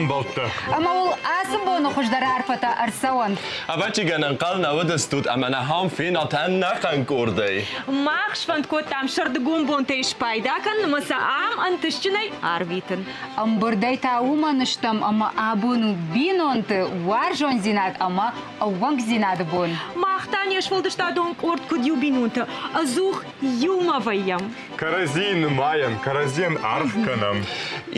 Зынаргъ ӕмбӕлттӕ! Ӕмӕ уыл ацы боны хуыздӕр арфӕтӕ ӕрцӕуӕнт! Ӕвӕццӕгӕн, ӕнхъӕл нӕ уыдыстут ӕмӕ нӕ хӕм фенат ӕнӕхъӕн къордӕй. Мах сфӕнд кодтам сӕрдыгон бонтӕй спайда кӕнын ӕмӕ сӕ ам ӕнтыстджынӕй арвитын. Ӕмбырдӕй та уымӕн стӕм, ӕмӕ абон у бинонты уарзондзинад ӕмӕ ӕууӕнкдзинады бон. Мах та не сфӕлдыстадон къорд куыд иу бинонтӕ, ӕдзух иумӕ вӕййӕм. Кӕрӕдзийы нымайӕм, кӕрӕдзийӕн аргъ кӕнӕм.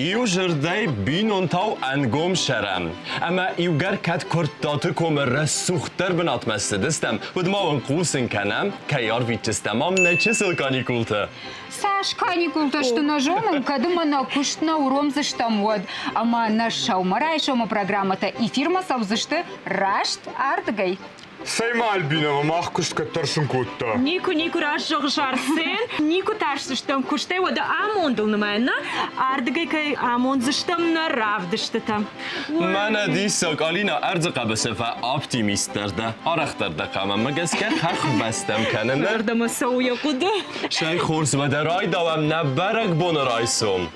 Иу зӕрдӕй бинонтау ӕнгом сӕрӕм. Ӕмӕ иугӕр кӕд Куырттаты комы рӕсугъддӕр бынатмӕ цыдыстӕм, уӕд ма уын хъусын кӕнӕм, кӕй арвитдзыстӕм ам нӕ чысыл каникулты. Цас каникултӕ сты нӕ зонын, кӕд ӕмӕ нӕ куыст нӕ уромдзыстӕм, уӕд. Ӕмӕ нӕ сӕумӕрайсомы программӕтӕ эфирмӕ цӕудзысты раст ардыгӕй. Цӕй-ма, Альбинӕ, мах куыст кӕд тӕрсын кодта? Никуы, никуы раст зӕгъыс, Арсен. Никуы тӕрсдзыстӕм куыстӕй, уӕдӕ амондыл нымайӕн нӕ? Ардыгӕй кӕй амондзыстӕм нӕ равдыстытӕ. Мӕнӕ диссаг, Алинӕ ӕрдзы хъӕбысы фӕоптимистдӕр дӕ, арӕхдӕр дӕ хъамамӕ гӕсгӕ хӕхбӕстӕм кӕныны. Зӕрдӕмӕ цӕуы йӕ хъуыды. Цӕй хорз, уӕдӕ райдауӕм нӕ бӕрӕгбоны райсом.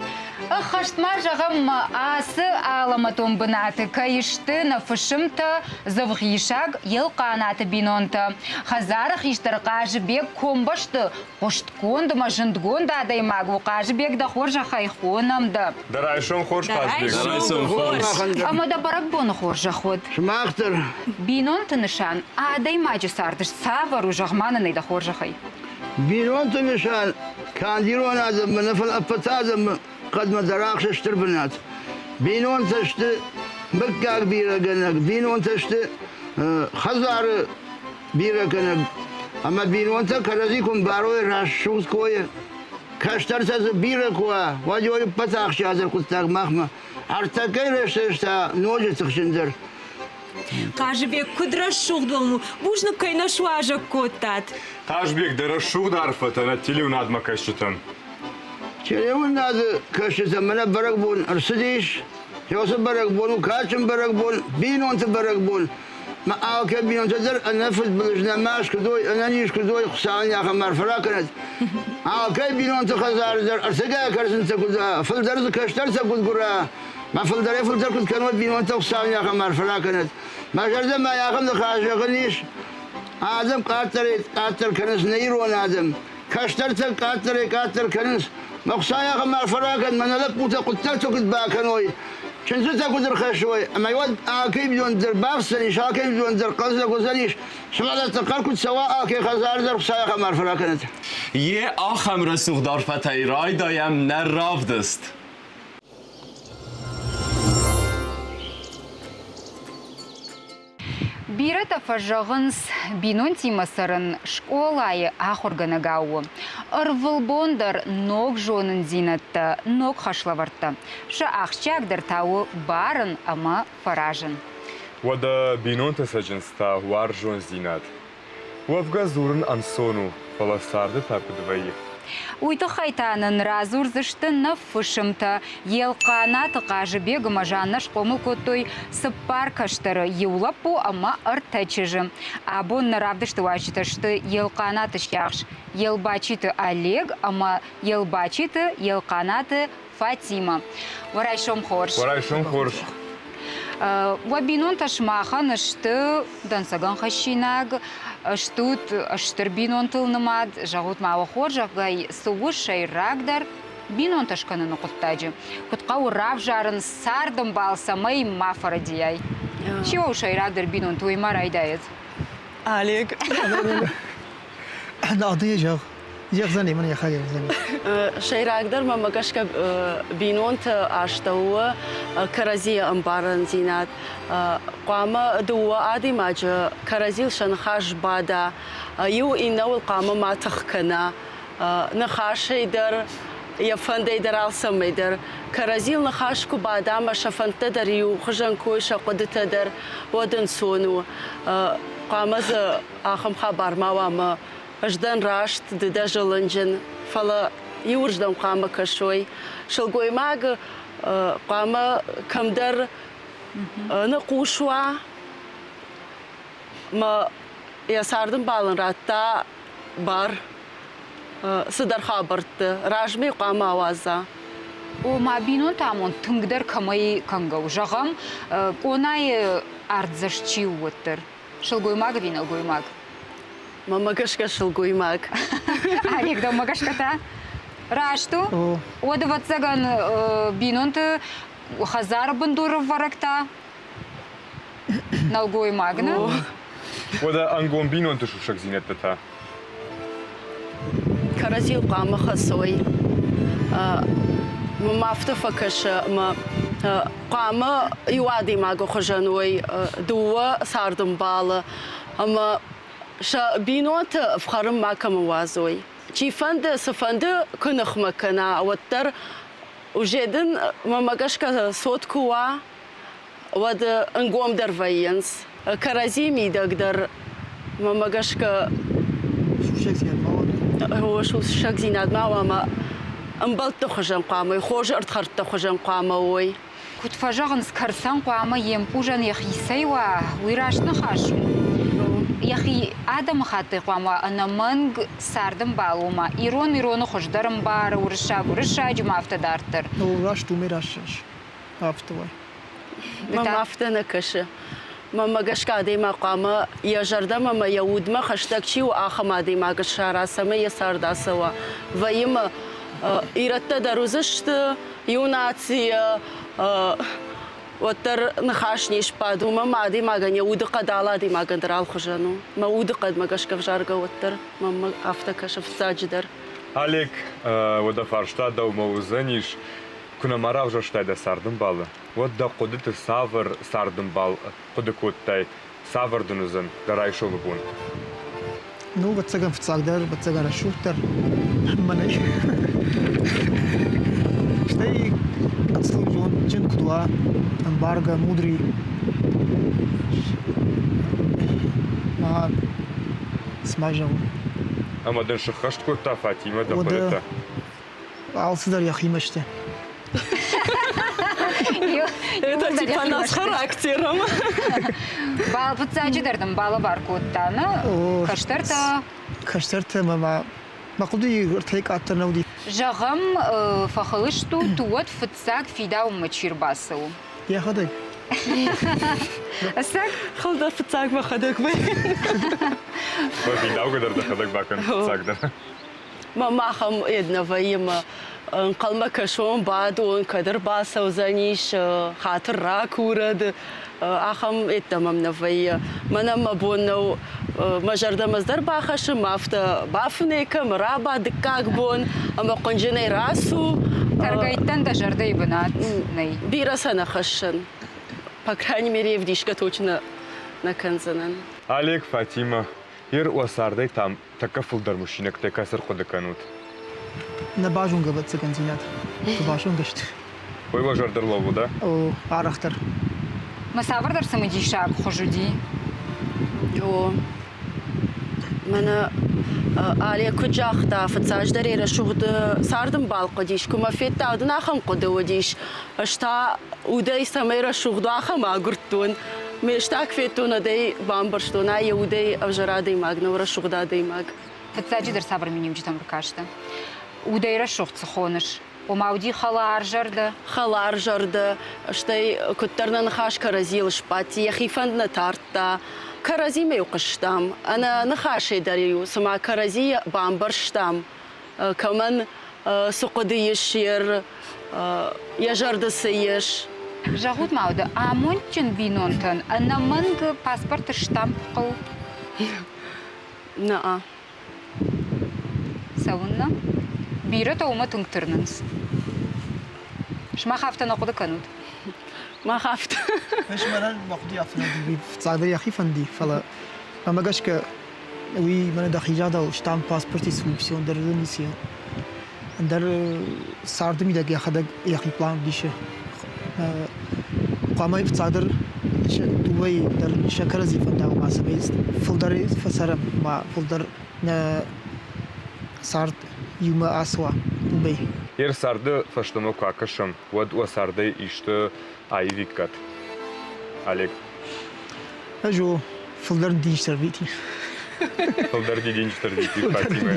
Ӕххӕст ма зӕгъӕм, ма ацы алӕмӕтон бынаты кӕй сты нӕ фысымтӕ, Дзывгъисӕг Елхъанаты бинонтӕ. Хӕдзары хистӕр Хъазыбег комбӕсты хъуыстгонд ӕмӕ зындгонд адӕймаг у. Хъазыбег, дӕ хорзӕхӕй хонӕм дӕ. Дӕ райсом хорз, Хъазбег. Дӕ райсом хорз. Ӕмӕ дӕ бӕрӕгбоны хорзӕх уӕд. Сымах дӕр. Бинонты нысан адӕймаджы царды цавӕр у, зӕгъ-ма нын ӕй дӕ хорзӕхӕй. Бинонты нысан канд ирон адӕммӕ нӕ, фӕлӕ ӕппӕт адӕмы хъӕдмӕ дӕр ахсы стыр бынат. Бинонтӕ сты мыггаг бирӕгӕнӕг, бинонтӕ сты хӕдзары бирӕгӕнӕг. Ӕмӕ бинонтӕ кӕрӕдзи куы мбарой рӕсугъд койы, кӕстӕртӕ дзы бирӕ куы уа, уӕд уый ӕппӕт ахсджиагдӕр хъуыддаг махмӕ. Ӕртӕккӕйы рӕстӕджы та ноджы тыхджындӕр. Хъазыбег, куыд рӕсугъд уӕм у! Бузныг, кӕй нӕ суазӕг кодтат. Хъазбег, дӕ рӕсугъд арфӕтӕ нӕ телеуынадмӕ кӕсджытӕн. Телеуынады кӕсджытӕ мӕнӕ бӕрӕгбон ӕрцыдис. Уыцы бӕрӕгбон у кадджын бӕрӕгбон, бинонты бӕрӕгбон. Мӕ алкӕй бинонтӕ дӕр ӕнӕфыдбылыз нӕма скуыдой, ӕнӕниз куыдой, Хуыцауӕн ахӕм арфӕ ракӕнӕд. Алкӕй бинонты хӕдзары дӕр ӕрцӕгӕй кӕрдзынтӕ куыд фылдӕр дзы кӕстӕртӕ куыд гуыра, мӕ фылдӕрӕй-фылдӕр куыд кӕной бинонтӕ, Хуыцауӕн ахӕм арфӕ ракӕнӕд. Мӕ зӕрдӕмӕ ахӕм ныхас зӕгъын ис, адӕм къаддӕрӕй-къаддӕр кӕнынц нӕ ирон адӕм. Кӕстӕртӕ къаддӕрӕй-къаддӕр кӕнынц. Мӕ Хуыцауӕн ахӕм арфӕ ракӕн, мӕнӕ лӕппутӕ хъуыддӕгтӕ куыд бакӕной, чындзытӕ куыд ӕрхӕссой, ӕмӕ уӕд алкӕй бинон дӕр бафтдзӕнис, алкӕй бинон дӕр хъӕлдзӕг уыдзӕнис, сывӕллӕтты хъӕр куыд цӕуа, алкӕй хӕдзары дӕр Хуыцауӕн ахӕм арфӕ ракӕнӕд. Йе ахӕм рӕсугъд арфӕтӕй райдайӕм нӕ равдыст. Бирӕтӕ фӕзӕгъынц, бинонтимӕ цӕрын скъолайы ахуыргӕнӕгау у. Ӕрвылбон дӕр ног зонындзинӕдтӕ, ног хӕслӕвӕрдтӕ. Сӕ ахсджиагдӕр та у барын ӕмӕ фӕразын. Уӕдӕ бинонты цӕджындз та уарзондзинад. Уӕвгӕ дзурын ӕнцон у, фӕлӕ царды та куыд вӕййы? Уый тыххӕй та нын радзурдзысты нӕ фысымтӕ. Елхъанаты Хъазыбег ӕмӕ Жаннӕ схъомыл кодтой цыппар кӕстӕры, иу лӕппу ӕмӕ ӕртӕ чызджы. Абон нӕ равдысты уазджытӕ сты Елхъанаты сиахс Елбачиты Олег ӕмӕ Елбачиты Елхъанаты Фатимӕ. Уӕ райсом хорз. Уӕ райсом хорз. Уӕ бинонтӕ сымахӕн сты дӕнцӕгӕн хӕссинаг, стут стыр бинонтыл нымад. Зӕгъут ма уӕ хорзӕхгай, цы у сӕйрагдӕр бинонтӕ скӕныны хъуыддаджы? Куыд хъӕуы равзарын цардӕмбал, цӕмӕй ма фӕрӕдийай? Чи у сӕйрагдӕр бинонты, уый ма райдайӕд. Олег. Ды зӕгъ. Зӕгъдзӕни мын йӕхӕдӕг зӕгъдзӕни. Сӕйрагдӕр мӕмӕ гӕсгӕ бинонты астӕу кӕрӕдзийы ӕмбарындзинад. Хъуамӕ дыууӕ адӕймаджы кӕрӕдзийыл сӕ ныхас бада, иу иннӕуыл хъуамӕ ма тых кӕна. Ныхасӕй дӕр, йӕ фӕндӕй дӕр, алцӕмӕй дӕр. Кӕрӕдзийыл ныхас куы бада ӕмӕ сӕ фӕндтӕ дӕр иу хуызӕн кой, сӕ хъуыдытӕ дӕр, уӕд ӕнцон у. Хъуамӕ дзы ахӕм хабар ма уа ӕмӕ ӕз дӕн раст, ды дӕ зылынджын, фӕлӕ иуырдӕм хъуамӕ кӕсой. Сылгоймаг хъуамӕ кӕмдӕр ныхъхъус уа мӕ йӕ цардӕмбалӕн радта бар цыдӕр хабӕртты размӕ хъуамӕ ауадза. Ома бинонты амонд тынгдӕр кӕмӕй кӕнгӕ у? Зӕгъӕм, къонайы ӕрдзӕст чи у уӕддӕр? Сылгоймаг ӕви нӕлгоймаг? Мӕнмӕ гӕсгӕ сылгоймаг. Олег, дӕумӕ гӕсгӕ та? Раст у? Уӕд, ӕвӕццӕгӕн, бинонты хӕдзары бындурӕвӕрӕг та нӕлгоймаг, нӕ? Уӕдӕ ӕнгом бинонты сусӕгдзинӕдтӕ та? Кӕрӕдзийыл хъуамӕ хӕцой. Мӕм афтӕ фӕкӕсы, ӕмӕ хъуамӕ иу адӕймагы хуызӕн уой дыууӕ цардӕмбалы ӕмӕ сӕ бинонты ӕфхӕрын макӕмӕ уадзой. Чифӕнды, цыфӕнды куы ныхмӕ кӕна, уӕддӕр уже дын мӕнмӕ гӕсгӕ цот куы уа, уӕд ӕнгомдӕр вӕййынц. Кӕрӕдзи мидӕг дӕр мӕнмӕ гӕсгӕ сусӕгдзинад ма уа ӕмӕ ӕмбӕлтты хуызӕн хъуамӕ хорз ӕрдхӕрдты хуызӕн хъуамӕ уой. Куыд фӕзӕгъынц, кӕрцӕн хъуамӕ йе мпъузӕн йӕхицӕй уа, уый раст ныхас у. Йӕхи адӕмыхаттӕй хъуамӕ уа ӕнӕмӕнг цардӕмбал, ома ирон ироны хуыздӕр ӕмбары, уырыссаг уырыссаджы ма афтӕ дарддӕр. Ну, раст у, ме раст афтӕ уай. Мӕм афтӕ нӕ кӕсы. Мӕнмӕ гӕсгӕ адӕймаг хъуамӕ йӕ зӕрдӕмӕ ӕмӕ йӕ удмӕ хӕстӕг чи у, ахӕм адӕймаг ссара, цӕмӕй йӕ цард ацӕуа. Вӕййы мӕ ирӕттӕ дӕр уыдзысты иу нацийӕ, уӕддӕр ныхас не сбады. Уымӕ ма адӕймагӕн йӕ удыхъӕд алы адӕймагӕн дӕр алхуызӕн у. Мӕ удыхъӕдмӕ гӕсгӕ ӕвзаргӕ уӕддӕр мӕнмӕ афтӕ кӕсы фыццаджыдӕр. Олег, уӕдӕ фарста дӕумӕ уыдзӕнис, Куы нӕма равзӕрстай дӕ цардӕмбалы, уӕд дӕ хъуыдыты цавӕр цардӕмбал хъуыды кодтай, цавӕр дын уыдзӕн дӕ райсомы бон? Ну, ӕвӕццӕгӕн, фыццагдӕр, ӕвӕццӕгӕн, рӕсугъддӕр мӕнӕй. Стӕй гыццыл зондджын куыд уа, ӕмбаргӕ, мудрый. Ма цы ма зӕгъон. Ӕмӕ дын сыххӕст кодта Фатимӕ дӕ хъуыдытӕ? Алцыдӕр йӕхимӕ сты. Это типа нас характером. Фыццаджыдӕр дын балӕвар кодта, нӕ? Кӕстӕртӕ? Кӕстӕртӕ мӕ мӕ хъуыдыйы ӕртӕй къаддӕр нӕ уыди. Зӕгъӕм, фӕхыл стут, уӕд фыццаг фидауынмӕ чи рбацӕуы? Йӕхӕдӕг. Ӕцӕг? Хылдӕр фыццаг мӕхӕдӕг вӕййы. Фидаугӕ дӕр дӕхӕдӕг бакӕн фыццагдӕр. Мӕ ахӕм ед нӕ вӕййы мӕ ӕнхъӕлмӕ кӕсон, бадон, кӕд ӕрбацӕудзӕнис, хатыр ракурӕд, ахӕм едтӕ мӕм нӕ вӕййы. Мӕнӕн мӕ бон нӕу мӕ зӕрдӕмӕ дӕр бахӕссын, мӕ афтӕ бафынӕй кӕн, раба дыккаг бон ӕмӕ хъуынджынӕй рацу. Тӕргӕйттӕн дӕ зӕрдӕйы бынат нӕй. Бирӕ сӕ нӕ хӕссын. По крайней мере, ӕвдисгӕ точно нӕ кӕндзынӕн. Олег, Фатимӕ, Ер уӕ цардӕй там тӕккӕ фылдӕр мысинӕгтӕ кӕцы рхъуыды кӕнут? Нӕ базонгӕ ӕвӕццӕгӕндзинад. Куы базонгӕ сты. Уый уӕ зӕрдӕ рлӕууы, да? О, арӕхдӕр. Мӕ цавӕрдӕр цымыдисаг хуыз уыди? О, мӕнӕ Олег куыд загъта, фыццаджыдӕр йӕ рӕсугъд цардӕмбал хъуыдис, куы мӕ федта, уӕд ын ахӕм хъуыды уыдис. Ӕз та удӕй цӕмӕй рӕсугъд уа, ахӕм агуырдтон. Ме стӕг федтон, уӕд ӕй бамбӕрстон, ай йӕ удӕй ӕвзӕр адӕймаг нӕу, рӕсугъд адӕймаг. Фыццаджыдӕр цавӕр миниуджытӕм ӕркастӕ? Удӕй рӕсугъд цы хоныс? Ома уыди хӕларзӕрдӕ? Хӕларзӕрдӕ, стӕй куыддӕр нӕ ныхас кӕрӕдзийыл сбадти, йӕхи фӕнд нӕ тардта. Кӕрӕдзимӕ-иу хъуыстам, ӕнӕ ныхасӕй дӕр-иу цыма кӕрӕдзийы бамбӕрстам, кӕмӕн цы хъуыды ис йӕ зӕрды цы ис. Зӕгъут ма, уӕдӕ амондджын бинонтӕн ӕнӕмӕнг паспорты штамп хъӕуы? Нӕ. Цӕуыннӕ? Бирӕтӕ уымӕ тынг тырнынц. Сымах афтӕ нӕ хъуыды кӕнут? Мах афтӕ. Ӕз мӕнӕн мӕ хъуыды афтӕ нӕ уыди, фыццагдӕр йӕхи фӕнди, фӕлӕ мӕмӕ гӕсгӕ уый мӕнӕ дӕхи загъдау штамп паспорти цы ӕндӕр ницы ӕндӕр царды мидӕг йӕхӕдӕг йӕхи план ӕвдисы. Хъуамӕ фыццагдӕр дыууӕйы дӕр сӕ кӕрӕдзи фӕндагыл ма цӕмӕй фылдӕр фӕцӕрӕм, ма фылдӕр нӕ цард иумӕ ацӕуа, уымӕй. Йе рцарды фӕстӕмӕ куы акӕсӕм, уӕд уӕ цардӕй исты аивиккат? Олег. Ӕз о, фылдӕр дидинджытӕ рвитин. Фылдӕр дидинджытӕ рвитин Фатимӕ.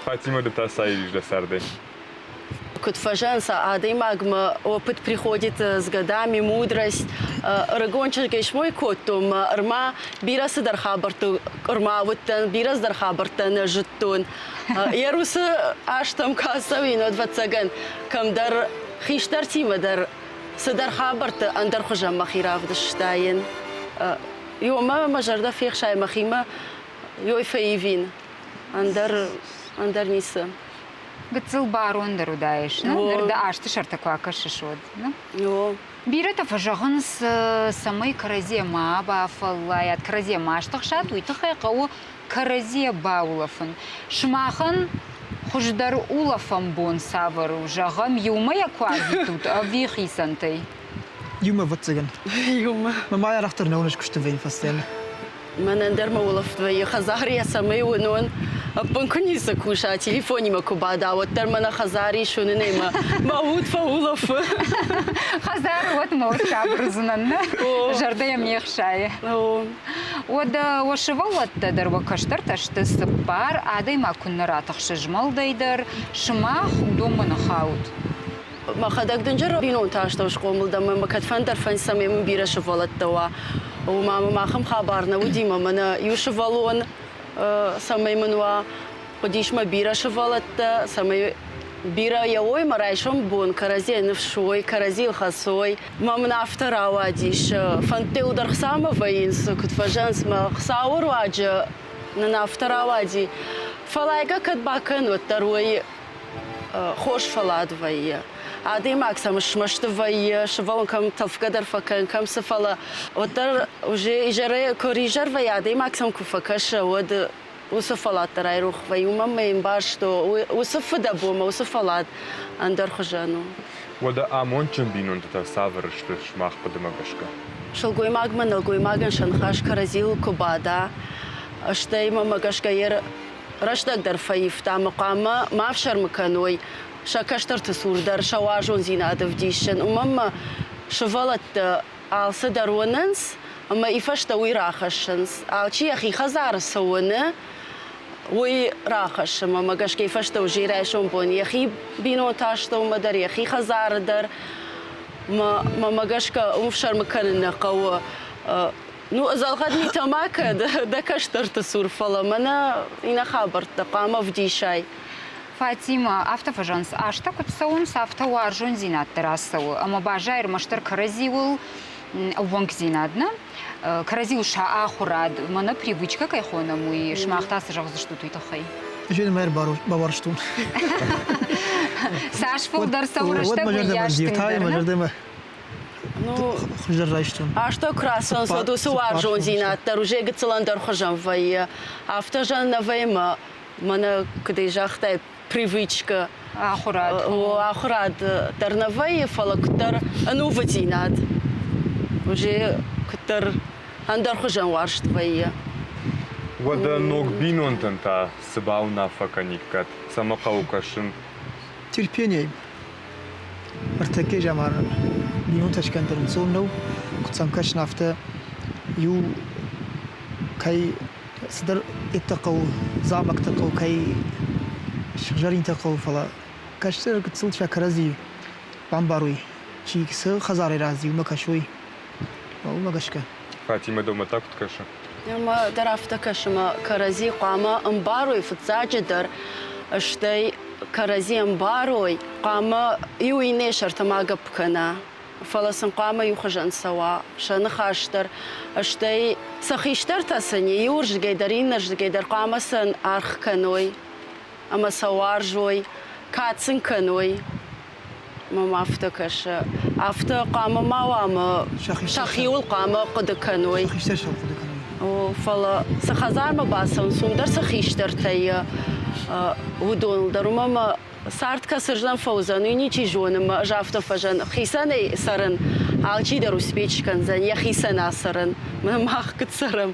Фатимӕ, ды та цы аивис дӕ цардӕй? Куыд фӕзӕнынц адӕймагмӕ опыт приходит с годами, мудрость. Ӕрыгон чызгӕй смой кодтон мӕ ӕрма бирӕ цыдӕр хабӕртты къуырма уыдтӕн, бирӕ цыдӕр хабӕрттӕ нӕ зыдтон. Йӕ русы азтӕм куы ацӕуин, уӕд, ӕвӕццӕгӕн, кӕмдӕр хистӕртимӕ дӕр цыдӕр хабӕртты ӕндӕрхуызӕн мӕхи равдыстаин. Ёмӕ мӕ зӕрдӕ фехсайы мӕхимӕ, ёй фӕивин. Ӕндӕр, ӕндӕр ницы. Гыццыл барондӕр уыдаис, ныр дӕ азты сӕртӕ куы акӕсыс, уӕд. О. Бирӕтӕ фӕзӕгъынц, цӕмӕй кӕрӕдзийӕ ма бафӕллайат, кӕрӕдзийӕ ма стыхсат, уый тыххӕй хъӕуы кӕрӕдзийӕ баулӕфын. Сымахӕн хуыздӕр улӕфӕн бон цавӕр у? Зӕгъӕм, иумӕ йӕ куы арвитут ӕви хицӕнтӕй? Иумӕ, ӕвӕццӕгӕн. Иумӕ. Мӕ ма арӕхдӕр нӕ уыныс куысты вӕййын фӕстӕмӕ. Мӕнӕн дӕр мӕ улӕфт вӕййы хӕдзары йӕ цӕмӕй уынон. Ӕппын куы ницы куса, телефонимӕ куы бада, уӕддӕр мӕнӕ хӕдзары ис уынынӕй мӕ мӕ уд фӕулӕфы. Хӕдзары уӕд мӕ уд сабыр уыдзынӕн, нӕ? Зӕрдӕ йӕм не хсайы. Уӕдӕ уӕ сывӕллӕттӕ дӕр уӕ кӕстӕртӕ сты цыппар, адӕймаг куыннӕ ратыхсы змӕлдӕй дӕр, сымах уыдонмӕ нӕ хаут. Мӕхӕдӕг дынджыр бинонты астӕу схъомыл дӕн ӕмӕ кӕдфӕндӕр фӕнд цӕмӕй мын бирӕ сывӕллӕттӕ уа. Уымӕ мӕм ахӕм хабар нӕ уыди, мӕ мӕнӕ иу сывӕллон цӕмӕй мын уа. Хъуыдис мӕ бирӕ сывӕллӕттӕ, цӕмӕй бирӕ йӕ уой, мӕ райсом бон кӕрӕдзийӕ ныфс уой, кӕрӕдзийыл хӕцой. Мӕ мын афтӕ рауадис, фӕндтӕ дӕр Хуыцаумӕ вӕййынц, куыд фӕзӕгъынц, мӕ Хуыцауы руаджы нын афтӕ рауади. Фӕлӕ кӕд бакӕн, уӕддӕр уый хорз фӕллад вӕййы. Адӕймаг сӕм смӕсты вӕййы, сывӕллон кӕм тӕлфгӕ дӕр фӕкӕны, кӕм цы, фӕлӕ уӕддӕр уже изӕрӕй куы ризӕр вӕййы, адӕймаг сӕм куы фӕкӕсы, уӕд уыцы фӕллад дӕр айрох вӕййы. Уымӕн мӕ ӕмбӕрсто, уыцы фыдӕбонмӕ, уыцы фӕллад ӕндӕр хуызӕн у. Уӕдӕ амондджын бинонтӕ та цавӕр сты сымах хъуыдымӕ гӕсгӕ? Сылгоймагмӕ нӕлгоймагӕн сӕ ныхас кӕрӕдзийыл куы бада, стӕй мӕмӕ гӕсгӕ йе рӕстӕг дӕр фӕивта ӕмӕ хъуамӕ ма ӕфсӕрмы кӕной сӕ кӕстӕрты цур дӕр сӕ уарзондзинад ӕвдисын. Уымӕн ӕмӕ сывӕллӕттӕ алцы дӕр уынынц ӕмӕ и фӕстӕ уый рахӕссынц. Алчи йӕхи хӕдзары цы уыны, уый рахӕссы. Мӕ гӕсгӕ и фӕстӕ уже райсом бон йӕхи бинонты астӕумӕ дӕр, йӕхи хӕдзары дӕр. Мӕ гӕсгӕ уым ӕфсӕрмы кӕнын нӕ хъӕуы. Ну, ӕдзӕлгъӕд митӕ ма кӕд дӕ кӕстӕрты цур, фӕлӕ мӕнӕ иннӕ хабӕрттӕ хъуамӕ ӕвдисай. Фатимӕ, афтӕ фӕзӕгъынц, азтӕ куыд цӕуынц, афтӕ уарзондзинад дӕр ацӕуы ӕмӕ баззайы ӕрмӕстдӕр кӕрӕдзиуыл ӕууӕнкдзинад, нӕ? Кӕрӕдзиуыл сӕ ахуырад, мӕнӕ привычкӕ кӕй хонӕм, уый сымах та цы зӕгъдзыстут уый тыххӕй? Ӕз ӕй бауарзтон. Цас фылдӕр цӕуы рӕстӕг, уыйас тынгдӕр, нӕ? Хуыздӕр райстон. Азтӕ куы рацӕуынц, уӕд уыцы уарзондзинад дӕр уже гыццыл ӕндӕр хуызӕн вӕййы. Афтӕ зӕн нӕ вӕййы мӕ мӕнӕ куыд ӕй загътай, привычка. Ахуырад. О, ахуырад дӕр нӕ вӕййы, фӕлӕ куыддӕр ӕнувыддзинад. Уже куыддӕр ӕндӕр хуызӕн уарзт вӕййы. Уӕдӕ ног бинонтӕн та цы бауынаффӕ кӕниккат, цӕмӕ хъӕуы кӕсын? Терпение. Ӕртӕккӕ заман бинонтӕ скӕндӕр ӕнцон нӕу. Куыд сӕм кӕсын, афтӕ иу кӕй цыдӕр ӕддӕ хъӕуы, дзаумӕгтӕ хъӕуы, кӕй сыгъзӕринтӕ хъӕуы, фӕлӕ кӕстӕр гыццыл сӕ кӕрӕдзи бамбарой, чи цы хӕдзарӕй рацыди, уымӕ кӕсой, уымӕ гӕсгӕ. Фатимӕ дӕумӕ та куыд кӕсы? Ӕмӕ дӕр афтӕ кӕсы, ӕмӕ кӕрӕдзи хъуамӕ ӕмбарой фыццаджыдӕр, стӕй кӕрӕдзи ӕмбарой, хъуамӕ иу иннӕйы сӕрты ма гӕпп кӕна, фӕлӕ сын хъуамӕ иухуызӕн цӕуа сӕ ныхас дӕр, стӕй сӕ хистӕртӕ сын иуырдыгӕй дӕр, иннӕрдыгӕй дӕр хъуамӕ сын аргъ кӕной ӕмӕ сӕ уарзой, кад сын кӕной. Мӕм афтӕ кӕсы. Афтӕ хъуамӕ ма уа ӕмӕ сӕхиуыл хъуамӕ хъуыды кӕной. Хистӕр сӕ хъуыды кӕной. О, фӕлӕ цы хӕдзармӕ бацӕуынц, уым дӕр цы хистӕртӕй уыдоныл дӕр, уымӕ мӕ цард кӕцырдӕм фӕуыдзӕн, уый ничи зоны мӕ ӕз афтӕ фӕзӕн. Хицӕнӕй цӕрын алчи дӕр успеть скӕндзӕн, йӕхицӕн ацӕрын. Мах куыд цӕрӕм,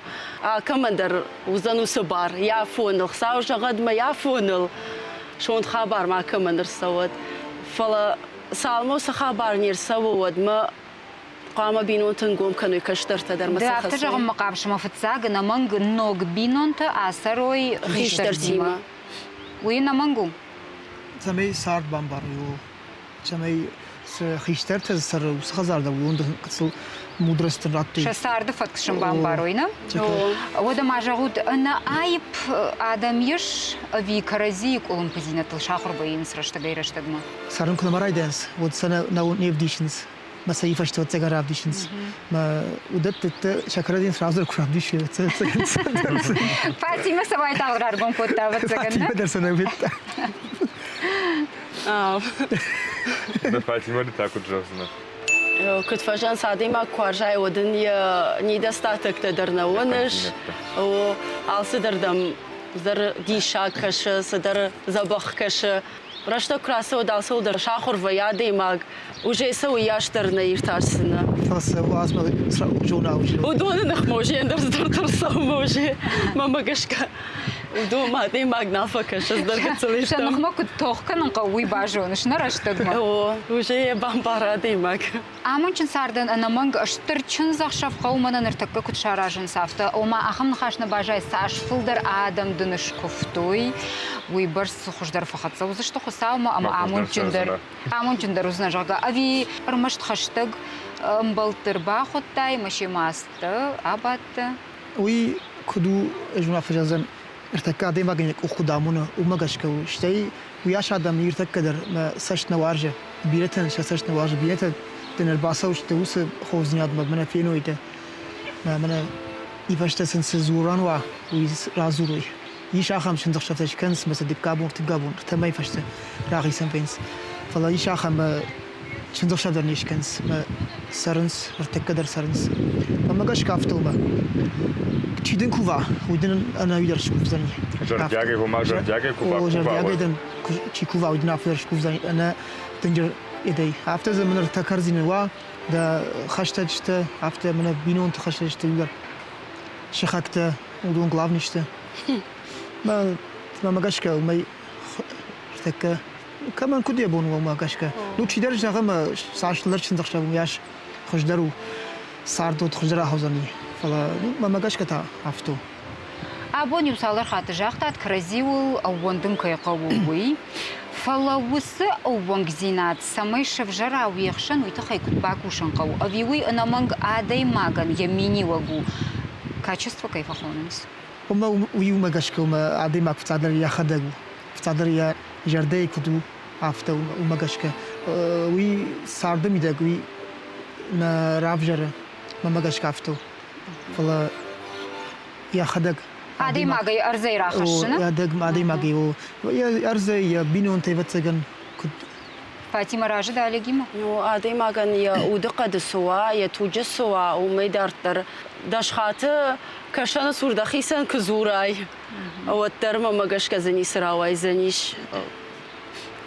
алкӕмӕн дӕр уыдзӕн уыцы бар, йӕ афоныл, Хуыцау зӕгъӕд мӕ йӕ афоныл. Сонт хабар ма кӕмӕн ӕрцӕуӕд. Фӕлӕ цалынмӕ уыцы хабар не рцӕуы, уӕдмӕ хъуамӕ бинонты нгом кӕной кӕстӕртӕ дӕр ӕмӕ Ды сӕ афтӕ хӕсой. зӕгъынмӕ хъавыс, ӕмӕ фыццаг ӕнӕмӕнг ног бинонтӕ ацӕрой хистӕртимӕ. Хистӕртимӕ. Уый ӕнӕмӕнг у? Цӕмӕй цард бамбарой, ууыл. цӕмӕй цы хистӕртӕ цӕры, уыцы хӕдзар дӕр уыдон дӕр гыццыл мудросты радтой. Сӕ царды фӕтк сын бамбарой, нӕ? Уӕдӕ ма зӕгъут, ӕнӕаипп адӕм ис ӕви кӕрӕдзийы къуылымпыдзинӕдтыл сахуыр вӕййынц рӕстӕгӕй-рӕстӕгмӕ? Цӕрын куы нӕма райдайынц, уӕд сӕ нӕ вдисынц, мӕ сӕ фӕстӕ равдисынц. Мӕ уыдӕтты сӕ кӕрӕдзийӕн сразу куы равдисой, Фатимӕ сӕ уайтагъд раргом кодта, ӕвӕццӕгӕн. Фатимӕ дӕр сӕ нӕ федта. Дӕ Фатимӕ ды та куыд зӕгъдзынӕ? Куыд фӕзӕнц адӕймаг куы уарзай, уӕд ын йӕ недостатоктӕ дӕр нӕ уыныс. Алцыдӕр дӕм дӕр диссаг кӕсы, цыдӕр дзӕбӕх кӕсы. Рӕстӕг куы рацӕуӕд, алцӕуыл дӕр сахуыр вӕййы адӕймаг. Уже сӕ уыйас дӕр нӕ иртасдзынӕ. Фӕлӕ сӕ уадзмӕ зона уже. Уыдоны ныхмӕ уже ӕндӕр цыдӕртӕ рцӕуы уже, мӕнмӕ гӕсгӕ. Уыдонмӕ адӕймаг нал фӕкӕсы, цыдӕр гыццыл Сӕ ныхмӕ куыд тох кӕнын хъӕуы, уый базоныс нӕ рӕстӕгмӕ. О, уже йӕ бамбары адӕймаг. Амондджын цардӕн ӕнӕмӕнг стыр чындзӕхсӕв хъӕуы мӕнӕ ныртӕккӕ куыд саразынц, афтӕ. Ома, ахӕм ныхас нӕ баззайы, цас фылдӕр адӕм дын скуывтой, уыйбӕрц хуыздӕр фӕхӕццӕ уыдзысты Хуыцаумӕ ӕмӕ амондджындӕр, амондджындӕр уыдзынӕ, зӕгъгӕ. Ӕви ӕрмӕст хӕстӕг ӕмбӕлтты ӕрбахуыдтай ӕмӕ семӕ ацыдтӕ, абадтӕ? Уый куыд у, ӕз уынаффӕ зӕгъдзӕн, ӕртӕккӕ адӕймагӕн йӕ къух куыд амоны, уымӕ гӕсгӕ у. Стӕй уыйас адӕм ныртӕккӕ дӕр мӕ цӕст нӕ уарзы. Бирӕтӕн сӕ цӕст нӕ уарзы, бирӕтӕ дын ӕрбацӕудзысты уыцы хорздзинадмӕ, мӕнӕ феной дӕ, мӕнӕ ивӕзтӕ сын цы дзурӕн уа, уый радзурой. Ис ахӕм чындзӕхсӕвтӕ скӕнынц ӕмӕ сӕ дыккаг бон, ӕртыккаг бон, ӕртӕ мӕйы фӕстӕ рахицӕн вӕййынц. Фӕлӕ ис ахӕм чындзӕхсӕв дӕр не скӕнынц ӕмӕ цӕрынц, ӕртӕккӕ дӕр цӕрынц. Ӕмӕ гӕсгӕ афтӕ у чи дын кува, уый дын ӕнӕуи дӕр скувдзӕни. Зӕрдиагӕй, ома зӕрдиагӕй куы бакува, Зӕрдиагӕй дын чи кува, уый дын афтӕ дӕр скувдзӕни ӕнӕ дынджыр едӕй. Афтӕ дзы мын ӕртӕ кӕрдзины уа, дӕ хӕстӕджытӕ, афтӕ мӕнӕ бинонты хӕстӕджытӕ иугӕр сыхӕгтӕ, уыдон главный сты. Мӕ гӕсгӕ уымӕй ӕртӕккӕ кӕмӕн куыд йӕ бон у, уымӕ гӕсгӕ. Ну, чидӕр зӕгъы, ӕмӕ цас лӕг чындзӕхсӕв уыйас хуыздӕр у, цард уӕд хуыздӕр ахуыдзӕни. Фӕлӕ мӕнмӕ гӕсгӕ та афтӕ у. Абон иу цалдӕр хатты загътат, кӕрӕдзиуыл ӕууӕндын кӕй хъӕуы, уый. Фӕлӕ уыцы ӕууӕнкдзинад цӕмӕй сӕвзӕра уе хсӕн, уый тыххӕй куыд бакусын хъӕуы? Ӕви уый ӕнӕмӕнг адӕймагӕн йӕ миниуӕг у, качество кӕй фӕхонынц? Уымӕ уый уымӕ гӕсгӕ уымӕ адӕймаг фыццагдӕр йӕхӕдӕг у, фыццагдӕр йӕ зӕрдӕйы куыд у, афтӕ уымӕ гӕсгӕ. Уый царды мидӕг уый нӕ равзӕры, мӕнмӕ гӕсгӕ афтӕ у. Фӕлӕ йӕхӕдӕг Адӕймагӕй ӕрдзӕй рахӕссыны? Адӕймагӕй у. Йӕ ӕрдзӕй, йӕ бинонтӕй, ӕвӕццӕгӕн, куыд Фатимӕ разы дӕ Олегимӕ? Ну, адӕймагӕн йӕ удыхъӕды цы уа, йӕ туджы цы уа, уымӕй дарддӕр дӕсхаты кӕсӕны цур дӕхицӕн куы дзурай, уӕддӕр мӕмӕ гӕсгӕ дзы ницы рауайдзӕнис.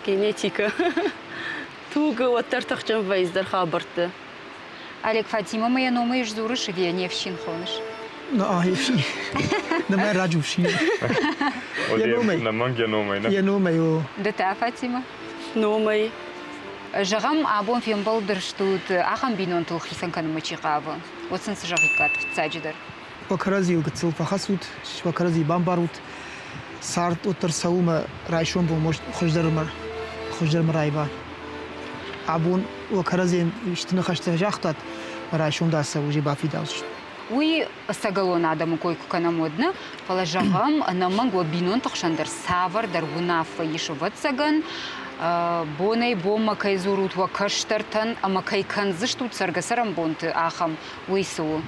Генетикӕ. Туг уӕддӕр тыхджын вӕййы дӕр хабӕртты. Олег, Фатимӕмӕ йӕ номӕй сдзурыс ӕви йӕ не фсин хоныс? Ну, а, ефсин. Нӕ раджы фсин. Йӕ номӕй. Нӕмӕнг йӕ номӕй, нӕ? Йӕ номӕй, о. Ды та, Фатимӕ? Номӕй. Зӕгъӕм, абон фембӕлдыстут ахӕм бинонтыл хицӕн кӕнынмӕ чи хъавы, уӕд сын цы зӕгъиккат фыццаджыдӕр? Уӕ кӕрӕдзийыл гыццыл фӕхӕцут, уӕ кӕрӕдзийы бамбарут. Цард уӕддӕр цӕуы мӕ райсом бон хуыздӕрмӕ, хуыздӕрмӕ раива. Абон уӕ кӕрӕдзийӕн исты ныхӕстӕ загътат, райсом дӕ цӕуы уже бафидаудзыстут. Уый ӕцӕгӕлон адӕмы кой куы кӕнӕм, уӕд нӕ, фӕлӕ зӕгъӕм, ӕнӕмӕнг уӕ бинонты хсӕн дӕр цавӕрдӕр уынаффӕ ис, ӕвӕццӕгӕн, бонӕй-бонмӕ кӕй дзурут уӕ кӕстӕртӕн ӕмӕ кӕй кӕндзыстут цӕргӕ-цӕрӕнбонты ахӕм, уый цы у?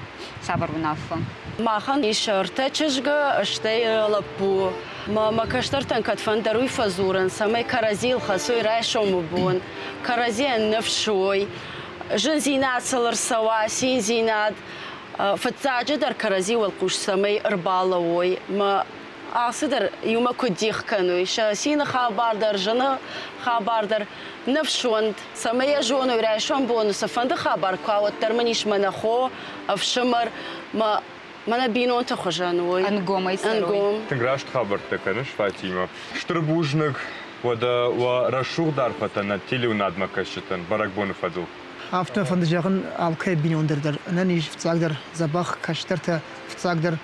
Цавӕр уынаффӕ? Махӕн ис ӕртӕ чызгы, стӕй лӕппу. Мӕ кӕстӕртӕн кӕдфӕндӕр уый фӕдзурын, цӕмӕй кӕрӕдзийыл хӕцой райсомы бон, кӕрӕдзийӕн ныфс уой, зындзинад сыл ӕрцӕуа, циндзинад. Фыццаджыдӕр кӕрӕдзи уӕлхъус цӕмӕй ӕрбалӕууой. Мӕ алцыдӕр иумӕ куыд дих кӕной, сӕ цины хабар дӕр, зыны хабар дӕр ныфс уӕнт, цӕмӕй йӕ зоной, райсом боны цыфӕнды хабар куы уа, уӕддӕр мын ис мӕнӕ хо, ӕфсымӕр, мӕ мӕнӕ бинонты хуызӕн уой. Ӕнгомӕй цӕрой. Ӕнгом. Тынг раст хабӕрттӕ кӕныс, Фатимӕ. Стыр бузныг уӕдӕ уӕ рӕсугъд арфӕтӕ нӕ телеуынадмӕ кӕсджытӕн бӕрӕгбоны фӕдыл. Афтӕ фӕнды зӕгъын алкӕй бинонтӕр дӕр ӕнӕниз, фыццагдӕр дзӕбӕх кӕстӕртӕ, фыццагдӕр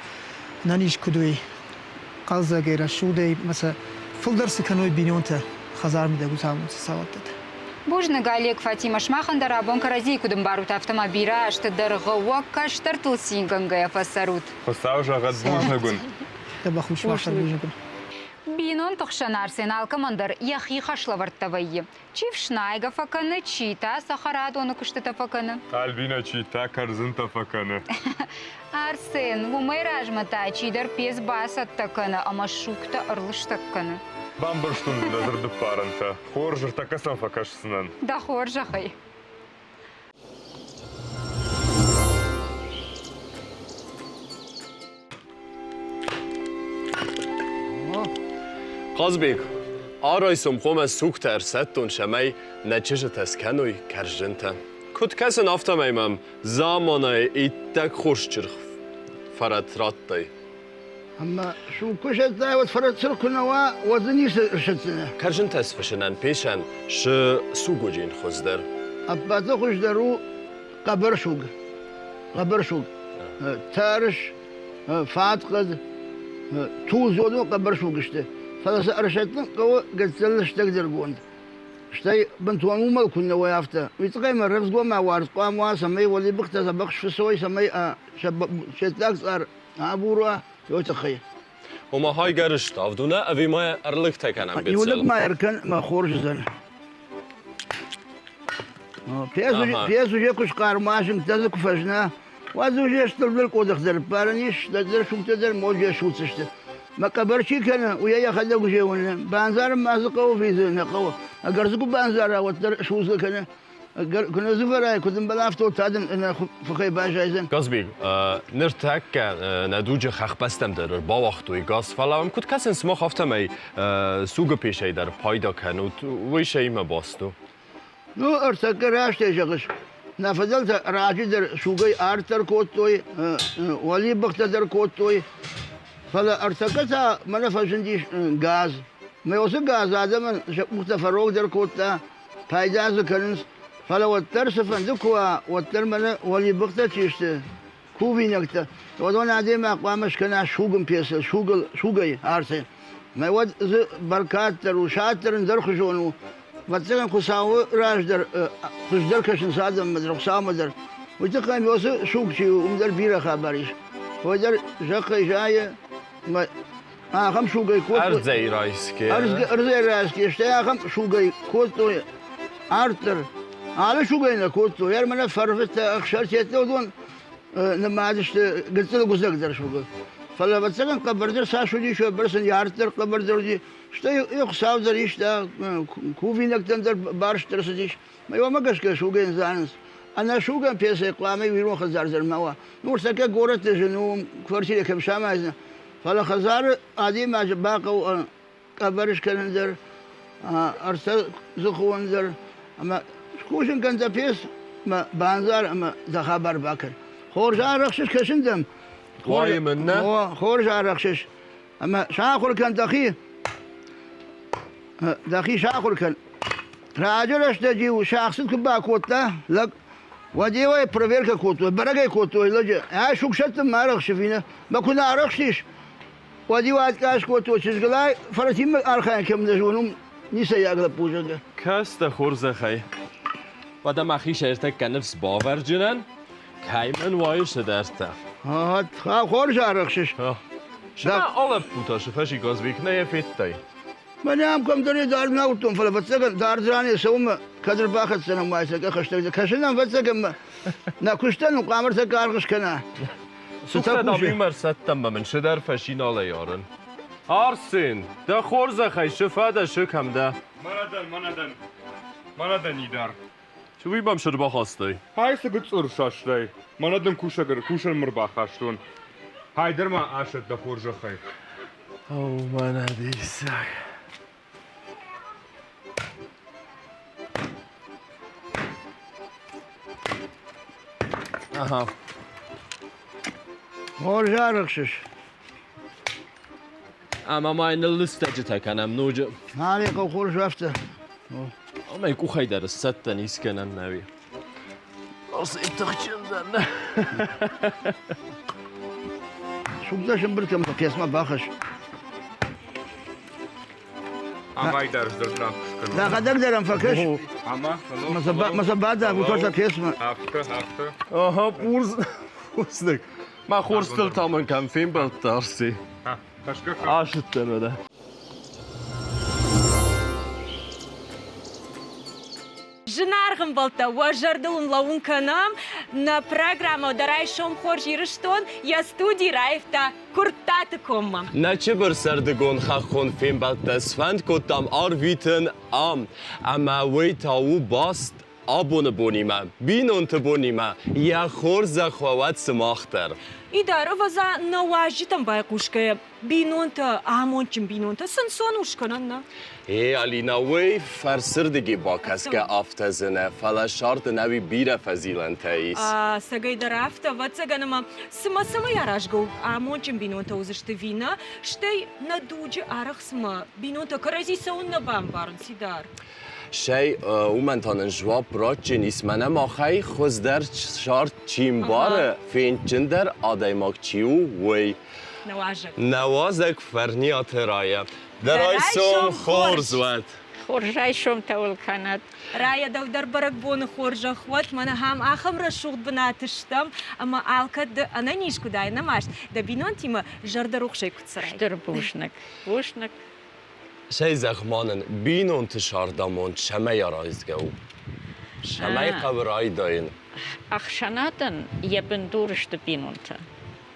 ӕнӕниз куыд уой, хъӕлдзӕгӕй, рӕсугъдӕй ӕмӕ сӕ фылдӕр цы кӕной бинонтӕ хӕдзармидӕг уыцы амонд цы цауӕттӕ. Бузныг, Олег, Фатимӕ, сымахӕн дӕр абон кӕрӕдзийы куыд ӕмбарут, афтӕ ма бирӕ азты дӕргъы уӕ кӕстӕртыл цингӕнгӕйӕ фӕцӕрут. Хуыцау зӕгъӕд бузныг уын. Дӕбӕх ус сымах бузныг уын. Бинонты хсӕн Арсен алкӕмӕн дӕр йӕхи хӕслӕвӕрдтӕ вӕййы. Чи фснайгӕ фӕкӕны, чи та цӕхӕрадоны куыстытӕ фӕкӕны. Альбинӕ чи та кӕрдзынтӕ фӕкӕны. Арсен, уымӕй размӕ та чидӕр пец бацӕттӕ кӕны ӕмӕ сугтӕ ӕрлыстӕг кӕны. Бамбӕрстон дын дӕ дзырдыппарӕнтӕ. Хорз, ӕртӕккӕ сӕм фӕкӕсдзынӕн. Дӕ хорзӕхӕй. Хъазбег, арайсом хъуамӕ сугтӕ ӕрсӕттон, цӕмӕй нӕ чызджытӕ скӕной кӕрдзынтӕ. Куыд кӕсын, афтӕмӕй мӕм заманайы иттӕг хорз чырх фӕрӕт радтай. Ӕмӕ суг куы сӕттай, уӕд фӕрӕт цыргъ куы нӕ уа, уӕд дзы ницы ссӕтдзынӕ. Кӕрдзынтӕ сфысынӕн песӕн сы сугуджын хуыздӕр. Ӕппӕты хуыздӕр у хъӕбӕр суг. Хъӕбӕр суг. Тӕрс, фатхъӕд, тулдзон хъӕбӕр суг сты. Фӕлӕ сӕ ӕрсӕттын хъӕуы гыццыл лыстӕгдӕргонд. Стӕй бынтон уымӕл куы нӕ уой, афтӕ. Уый тыххӕй мӕ рӕвдзгомӕ уарз хъуамӕ уа, цӕмӕй уӕлибыхтӕ дзӕбӕх сфыцой, цӕмӕй се ддаг цъар абур уа, уый тыххӕй. Ома хайгӕрст авдунӕ ӕви ма ӕрлыгтӕ кӕнӕм Иу лыг ма ӕркӕн, мӕ хорз уыдзӕн. Пьес уже куы схъарм уа, зынгтӕ дзы куы фӕзына, уӕд уже стырдӕр къодах дӕр ӕппарӕн ис, стырдӕр сугтӕ дӕр моджы судздзысты. Мӕ къӕбӕр чи кӕны, уый йӕхӕдӕг уже уыны. Бандзарын ма дзы хъӕуы ӕви дзы нӕ хъӕуы. Ӕгӕр дзы куы бандзара, уӕддӕр судзгӕ кӕны. Ӕгӕр куы нӕ дзы вӕрай, куы дын бӕлӕфтыл та дын ӕнӕ фыхӕй баззайдзӕн. Казбек, ныртӕккӕ нӕ дуджы хӕхбӕстӕм дӕр ӕрбауагътой газ, фӕлӕ уӕм куыд кӕсын, сымах афтӕмӕй сугы песӕй дӕр пайда кӕнут, уый сӕимӕ баст у? Ну, ӕртӕккӕ растӕй зӕгъыс. Нӕ фыдӕлтӕ раджы дӕр сугӕй арт дӕр кодтой, уӕлибӕхтӕ дӕр кодтой. Фӕлӕ ӕртӕккӕ та мӕнӕ фӕзындис газ. Мӕ уыцы газ адӕмӕн сӕ къухтӕ фӕрогдӕр кодта, пайда дзы кӕнынц. Фӕлӕ уӕддӕр цыфӕнды куы уа, уӕддӕр мӕнӕ уӕлибӕхтӕ чи сты, кувинӕгтӕ, уыдон адӕймаг хъуамӕ скӕна сугын пецы, сугыл, сугӕй арты. Мӕ уӕд дзы бӕркад дӕр у, сад дӕр ӕндӕрхуызон у. Ӕвӕццӕгӕн Хуыцауы раз дӕр хуыздӕр кӕсынц адӕммӕ дӕр, Хуыцаумӕ дӕр. Уый тыххӕй уыцы суг чи у, уым дӕр бирӕ хабар ис. Уый дӕр зӕххӕй зайы, ӕмӕ ахӕм сугӕй кодтой. Ӕрдзӕй райсгӕ. Ӕрдзӕй райсгӕ, стӕй ахӕм сугӕй кодтой арт дӕр. Алы сугӕй нӕ кодтой, ӕрмӕнӕ фӕрвытӕ, ӕхсӕртӕ, уыдон нымад сты гыццыл гуыдзӕгдӕр сугыл. Фӕлӕ, ӕвӕццӕгӕн, хъӕбӕрдӕр цас уыдис, уӕдбӕрц ын йӕ арт дӕр хъӕбӕрдӕр уыди. Стӕй Хуыцау дӕр иста, кувинӕгтӕн дӕр барст ӕрцыдис. Мӕ уымӕ гӕсгӕ сугӕн занынц. Ӕнӕ сугӕн пьесӕ хъуамӕ ирон хӕдзар дӕр ма уа. Ныртӕккӕ горӕтты зын у, квартирӕ кӕм самайдзынӕ. Фӕлӕ хӕдзары адӕймаджы бахъӕуы къӕбӕр скӕнын дӕр, ӕртӕ дзыхы дӕр ӕмӕ скусын кӕн дӕ пьес ӕмӕ бандзар ӕмӕ дӕ хабар бакӕн. Хорз арӕхсыс кӕсын дӕм. Уайы мын, нӕ? Хорз арӕхсыс. Ӕмӕ сахуыр кӕн дӕхи. Дӕхи сахуыр кӕн. Раджы рӕстӕджы-иу сӕхсыд куы бакодта лӕг, уӕд-иу ӕй проверкӕ кодтой, бӕрӕг ӕй кодтой лӕджы. Ӕй сугсӕттын ма арӕхсы винӕ. Мӕ куы нӕ арӕхстис, уӕд-иу ӕдкъас кодтой чызгылӕй, фӕрӕтимӕ архайын кӕм нӕ зонын, ницӕйаг лӕппу, зӕгъгӕ. Кӕс дӕ хорзӕхӕй. Уӕдӕ мӕхи сӕртӕккӕ ныфс бавӕрджынӕн, кӕй мын уайы цыдӕртӕ. Хорз арӕхсыс. Цымӕ а лӕппу та цы фӕци, Казбек, нӕ йӕ федтай? Мӕнӕ ам кӕмдӕр дард нӕ уыдтон, фӕлӕ ӕвӕццӕгӕн дард ранӕй цӕуынмӕ кӕд ӕрбахӕццӕ нӕм уайсӕг хӕстӕг. Кӕсын ӕм ӕвӕццӕгӕн нӕ куыстӕн хъуамӕ ӕртӕккӕ аргъ скӕна. Цытӕ дам-иумӕ ӕрсӕттӕм мӕ мын цыдӕр фӕсиналӕй арын. Арсен, дӕ хорзӕхӕй, цы фӕдӕ, цы кӕм дӕ? Мӕнӕ дӕн, мӕнӕ дӕн. Мӕнӕ дӕн Идар. Цы уый мӕм цы рбахастай? Хай цы гыцъыр састай. Мӕнӕ дын кусӕг кусӕн мыр бахастон. Хайдӕр ма асӕтт дӕ хорзӕхӕй. Оу, мӕнӕ диссаг. Ага. Хорз арӕхсыс. Ӕмӕ ма йын ныллыстӕджытӕ кӕнӕм ноджы. Али хъӕу хорз афтӕ. Ӕмӕ къухӕй дӕр сцӕттӕ ницкӕнӕн нӕуи. Ацы тыхджын дӕн. Сугтӕ сӕмбырд кӕм пьесмӕ бахӕсс. Амай дӕр сдзырдта. Дӕхӕдӕг дӕр ӕм фӕкӕс. Мӕ сӕ бадав, уый фӕстӕ пьесмӕ. Афтӕ, афтӕ. Ага, бузныг. Мӕ хорзтыл та мын кӕм фембӕлдтӕ, Арси. Ацыдтӕн уӕдӕ. Зынаргъ ӕмбӕлттӕ, уӕ зӕрдыл уын лӕууын кӕнӕм, нӕ программӕ «Дӕ райсом хорз, Ирыстон» йӕ студи раивта Куырттаты коммӕ. Нӕ чыбыр сӕрдыгон хӕххон фембӕлдтӕ сфӕнд кодтам арвитын ам, ӕмӕ уый та у баст абоны бонимӕ, бинонты бонимӕ, йӕ хорзӕх уӕ уӕд сымах дӕр. Идар, ӕвӕдза, нӕ уазджытӕм байхъусгӕйӕ, бинонтӕ, амондджын бинонтӕ сын сон ус кӕнӕн нӕ? Е, Алина, уый фӕрсырдыги бакӕсгӕ афтӕ зыны, фӕлӕ сӕрды нӕуи бирӕ фӕзилӕнтӕ ис. Ӕцӕгӕй дӕр афтӕ, ӕвӕццӕгӕн, ӕмӕ цымӕ цӕмӕй аразгӕ у, амондджын бинонтӕ уыдзысты ви нӕ, стӕй нӕ дуджы арӕх цымӕ бинонтӕ кӕрӕдзи цӕуын нӕ бамбарынц, Идар? Стӕй уымӕн та нын дзуапп ратджын ис, мӕнӕ махӕй хуыздӕр цард чи мбары, фендджындӕр адӕймаг чи у, уый. Нӕ уазӕг. Нӕ уазӕг Фӕрниаты Рая. Дӕ райсом хорз уӕд! Хорз райсомтӕ уыл кӕнӕд. Рая, дӕу дӕр бӕрӕгбоны хорзӕх уӕд. Мӕнӕ ахӕм ахӕм рӕсугъд бынаты стӕм, ӕмӕ алкӕд ды ӕнӕниз куы дӕ, нӕ маст, дӕ бинонтимӕ зӕрдӕрухсӕй куыд цӕрай. Стыр бузныг. Бузныг. Цӕй зӕгъ-ма нын, бинонты сӕрдамонд цӕмӕй аразгӕ у? Цӕмӕй хъӕуы райдайын? Ӕхсӕнадӕн йӕ бындур сты бинонтӕ.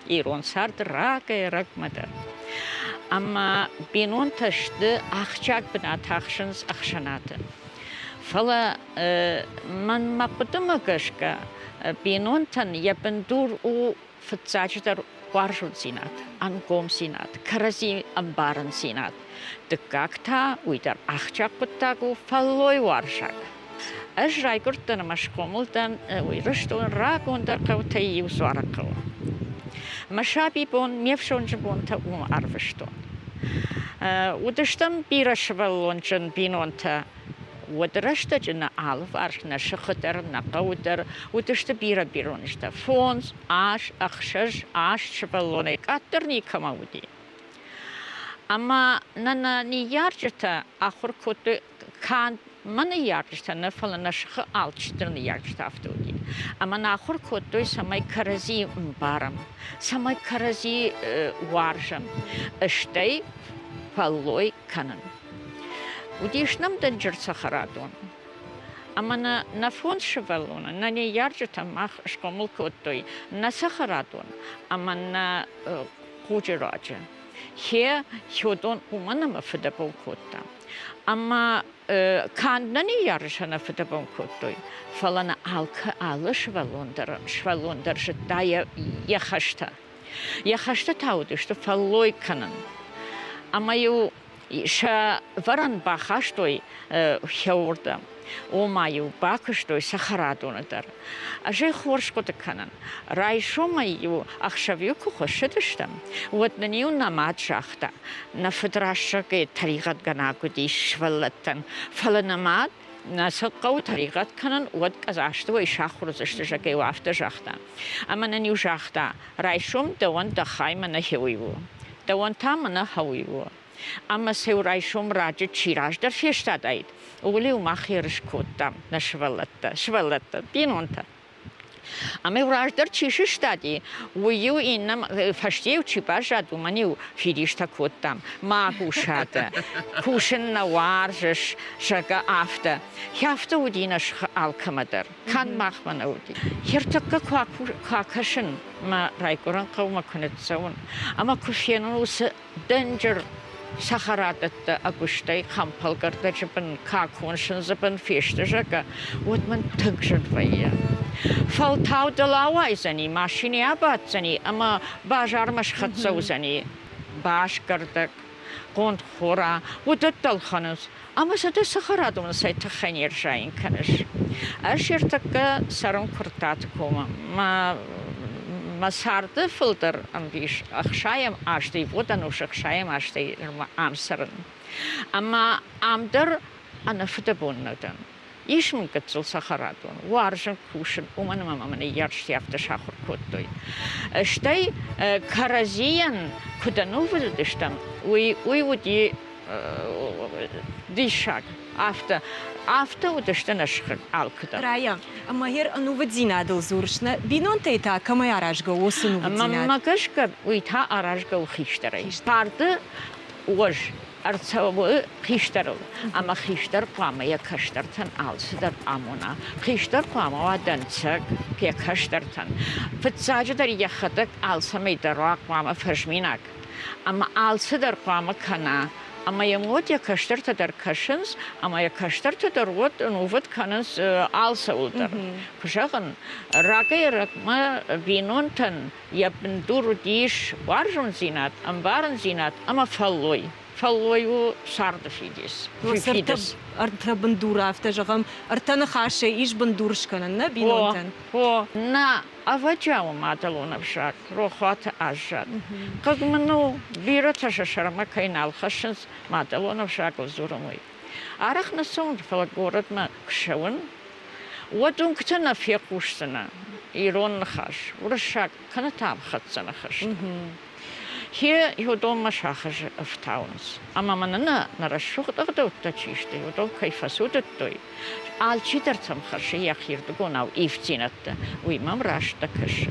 Ирон цард рагӕй-рӕгмӕ дӕр. Ӕмӕ бинонтӕ сты ахсджиаг бынат ахсынц ӕхсӕнады. Фӕлӕ мӕнмӕ хъуыдымӕ гӕсгӕ, бинонтӕн йӕ бындур у фыццаджыдӕр уарзондзинад, ӕнгомдзинад, кӕрӕдзи ӕмбарындзинад. Дыккаг та, уый дӕр ахсджиаг хъуыддаг у, фӕллойуарзаг. Ӕз райгуырдтӕн ӕмӕ схъомыл дӕн Ирыстоны рагондӕр хъӕутӕй иу Дзуарыхъӕуы. Мӕ сабибон, ме фсонджы бонтӕ уым ӕрвыстон. Уыдыстӕм бирӕсывӕллонджын бинонтӕ. Уӕды рӕстӕджы нӕ алыварс, нӕ сыхы дӕр, нӕ хъӕуы дӕр уыдысты бирӕ биронджытӕ. Фондз, ас, ӕхсӕз, аст сывӕллонӕй къаддӕр никӕмӕ уыди. Ӕмӕ нӕ нӕ ныййарджытӕ ахуыр кодтой канд мӕ ныййарджытӕ нӕ, фӕлӕ нӕ сыхы алчидӕр ныййарджытӕ афтӕ уыди. Ӕмӕ нӕ ахуыр кодтой, цӕмӕй кӕрӕдзийы ӕмбарӕм, цӕмӕй кӕрӕдзи уарзӕм, стӕй фӕллой кӕнын. Уыдис нӕм дынджыр цӕхӕрадон. Ӕмӕ нӕ нӕ фондз сывӕллоны, нӕ ныййарджытӕ мах схъомыл кодтой нӕ цӕхӕрадон ӕмӕ нӕ хъуджы раджы. Хе хёдон уымӕн ӕмӕ фыдӕбон кодта. Ӕмӕ канд нӕ ныййарджытӕ нӕ фыдӕбон кодтой, фӕлӕ нӕ алкӕ алы сывӕллон дӕр, сывӕллон дӕр зыдта йӕ, йӕ хӕстӕ. Йӕ хӕстӕ та уыдысты фӕллой кӕнын. Ӕмӕ-иу сӕ вӕрӕн бахастой хеуырдӕм. Ома-иу бакуыстой цӕхӕрадоны дӕр. Ӕз ӕй хорз хъуыды кӕнын. Райсомӕй-иу ӕхсӕв-иу куы хуыссыдыстӕм, уӕд нын-иу нӕ мад загъта, нӕ фыд рӕсугъдӕй тӕригъӕдгӕнаг уыдис сывӕллӕттӕн, фӕлӕ нӕ мад нӕ цы хъӕуы тӕригъӕд кӕнын, уӕд къӕдзастыуӕй сахуыр уыдзысты, зӕгъгӕ-иу афтӕ загъта. Ӕмӕ нын-иу загъта, райсом дӕуӕн дӕ хай мӕнӕ хеуый у, дӕуӕн та мӕнӕ хӕуый у. Ӕмӕ сӕ райсом раджы чи раздӕр фестадаид, ууыл-иу мах ерыс кодтам нӕ сывӕллӕттӕ, сывӕллӕттӕ, бинонтӕ. Ӕмӕ-иу раздӕр чи сыстади, уый-иу иннӕ фӕстейы чи баззад, уымӕн-иу фидистӕ кодтам. Ма кусатӕ, кусын нӕ уарзыс, зӕгъгӕ, афтӕ. Афтӕ уыди нӕ сыхы алкӕмӕ дӕр, канд махмӕ нӕ уыди. Ӕртӕккӕ куы акӕсын мӕ райгуырӕн хъӕумӕ куы ныццӕуын ӕмӕ куы фенын уыцы дынджыр цӕхӕрадӕттӕ ӕгуыстӕй хӕмпӕлгӕрдӕджы бын какон сындзы бын фесты, зӕгъгӕ, уӕд мын тынг зын вӕййы. Фӕлтау дыл ауайдзӕни, машинӕ абаддзӕни ӕмӕ базармӕ схӕццӕ уыдзӕни. Басгӕрдӕг, хъонтхора, уыдӕттӕ ӕлхӕнынц. Ӕмӕ сӕ дӕ цӕхӕрадоны цӕй тыххӕй не рзайын кӕныс? Ӕз ӕртӕккӕ цӕрын Куырттаты комы. Мӕ, мӕ царды фылдӕр ӕмбис ӕхсайӕм азты, ивгъуыд ӕнусы ӕхсайӕм азтӕй нырма ам цӕрын. Ӕмӕ ам дӕр ӕнӕфыдӕбон нӕ дӕн. Ис мын гыццыл цӕхӕрадон, уарзын кусын, уымӕн ӕмӕ мӕ ныййарджытӕ афтӕ сахуыр кодтой. Стӕй кӕрӕдзийӕн куыд ӕнувыд уыдыстӕм, уый, уый уыди диссаг. Афтӕ. Афтӕ уыдысты нӕ сыхаг алкӕдӕр. Рая, ӕмӕ гъер ӕнувыддзинадыл дзурыс, нӕ бинонтӕй та кӕмӕй аразгӕ у уыцы ӕнувыддзинад? Мӕнмӕ гӕсгӕ, уый та аразгӕ у хистӕрӕй. Царды уӕз ӕрцӕуы хистӕрыл, ӕмӕ хистӕр хъуамӕ йӕ кӕстӕртӕн алцыдӕр амона. Хистӕр хъуамӕ уа дӕнцӕг йӕ кӕстӕртӕн. Фыццаджыдӕр йӕхӕдӕг алцӕмӕй дӕр уа хъуамӕ фӕзминаг. Ӕмӕ алцыдӕр хъуамӕ кӕна. Ӕмӕ йӕм уӕд йӕ кӕстӕртӕ дӕр кӕсынц, ӕмӕ йӕ кӕстӕртӕ дӕр уӕд ӕнувыд кӕнынц алцӕуыл дӕр. Куы зӕгъын, рагӕй-ӕрӕгмӕ бинонтӕн йӕ бындур уыдис уарзондзинад, ӕмбарындзинад ӕмӕ фӕллой. Фӕллой у царды фидис. Фидис. Ӕртӕ бындуры, афтӕ зӕгъӕм, ӕртӕ ныхасӕй ис бындур скӕнӕн нӕ бинонтӕн? О, нӕ ӕвӕджиауы мадӕлон ӕвзаг рохуаты аззад. Хъыг мын у, бирӕтӕ сӕ сӕрмӕ кӕй нал хӕссынц мадӕлон ӕвзагыл дзурын, уый. Арӕх нӕ цӕуын, фӕлӕ горӕтмӕ куы цӕуын, уӕд уынгты нӕ фехъусдзынӕ ирон ныхас, уырыссаг кӕнӕ та ӕмхӕццӕ ныхӕстӕ. Хе уыдонмӕ сӕхызы ӕфтауынц. Ӕмӕ мӕнӕ нӕ рӕсугъд ӕгъдӕуттӕ чи сты, уыдон кӕй фӕцудыдтой, алчидӕр сӕм хӕссы йӕхирдыгонау ивддзинӕдтӕ, уый мӕм раст нӕ кӕсы.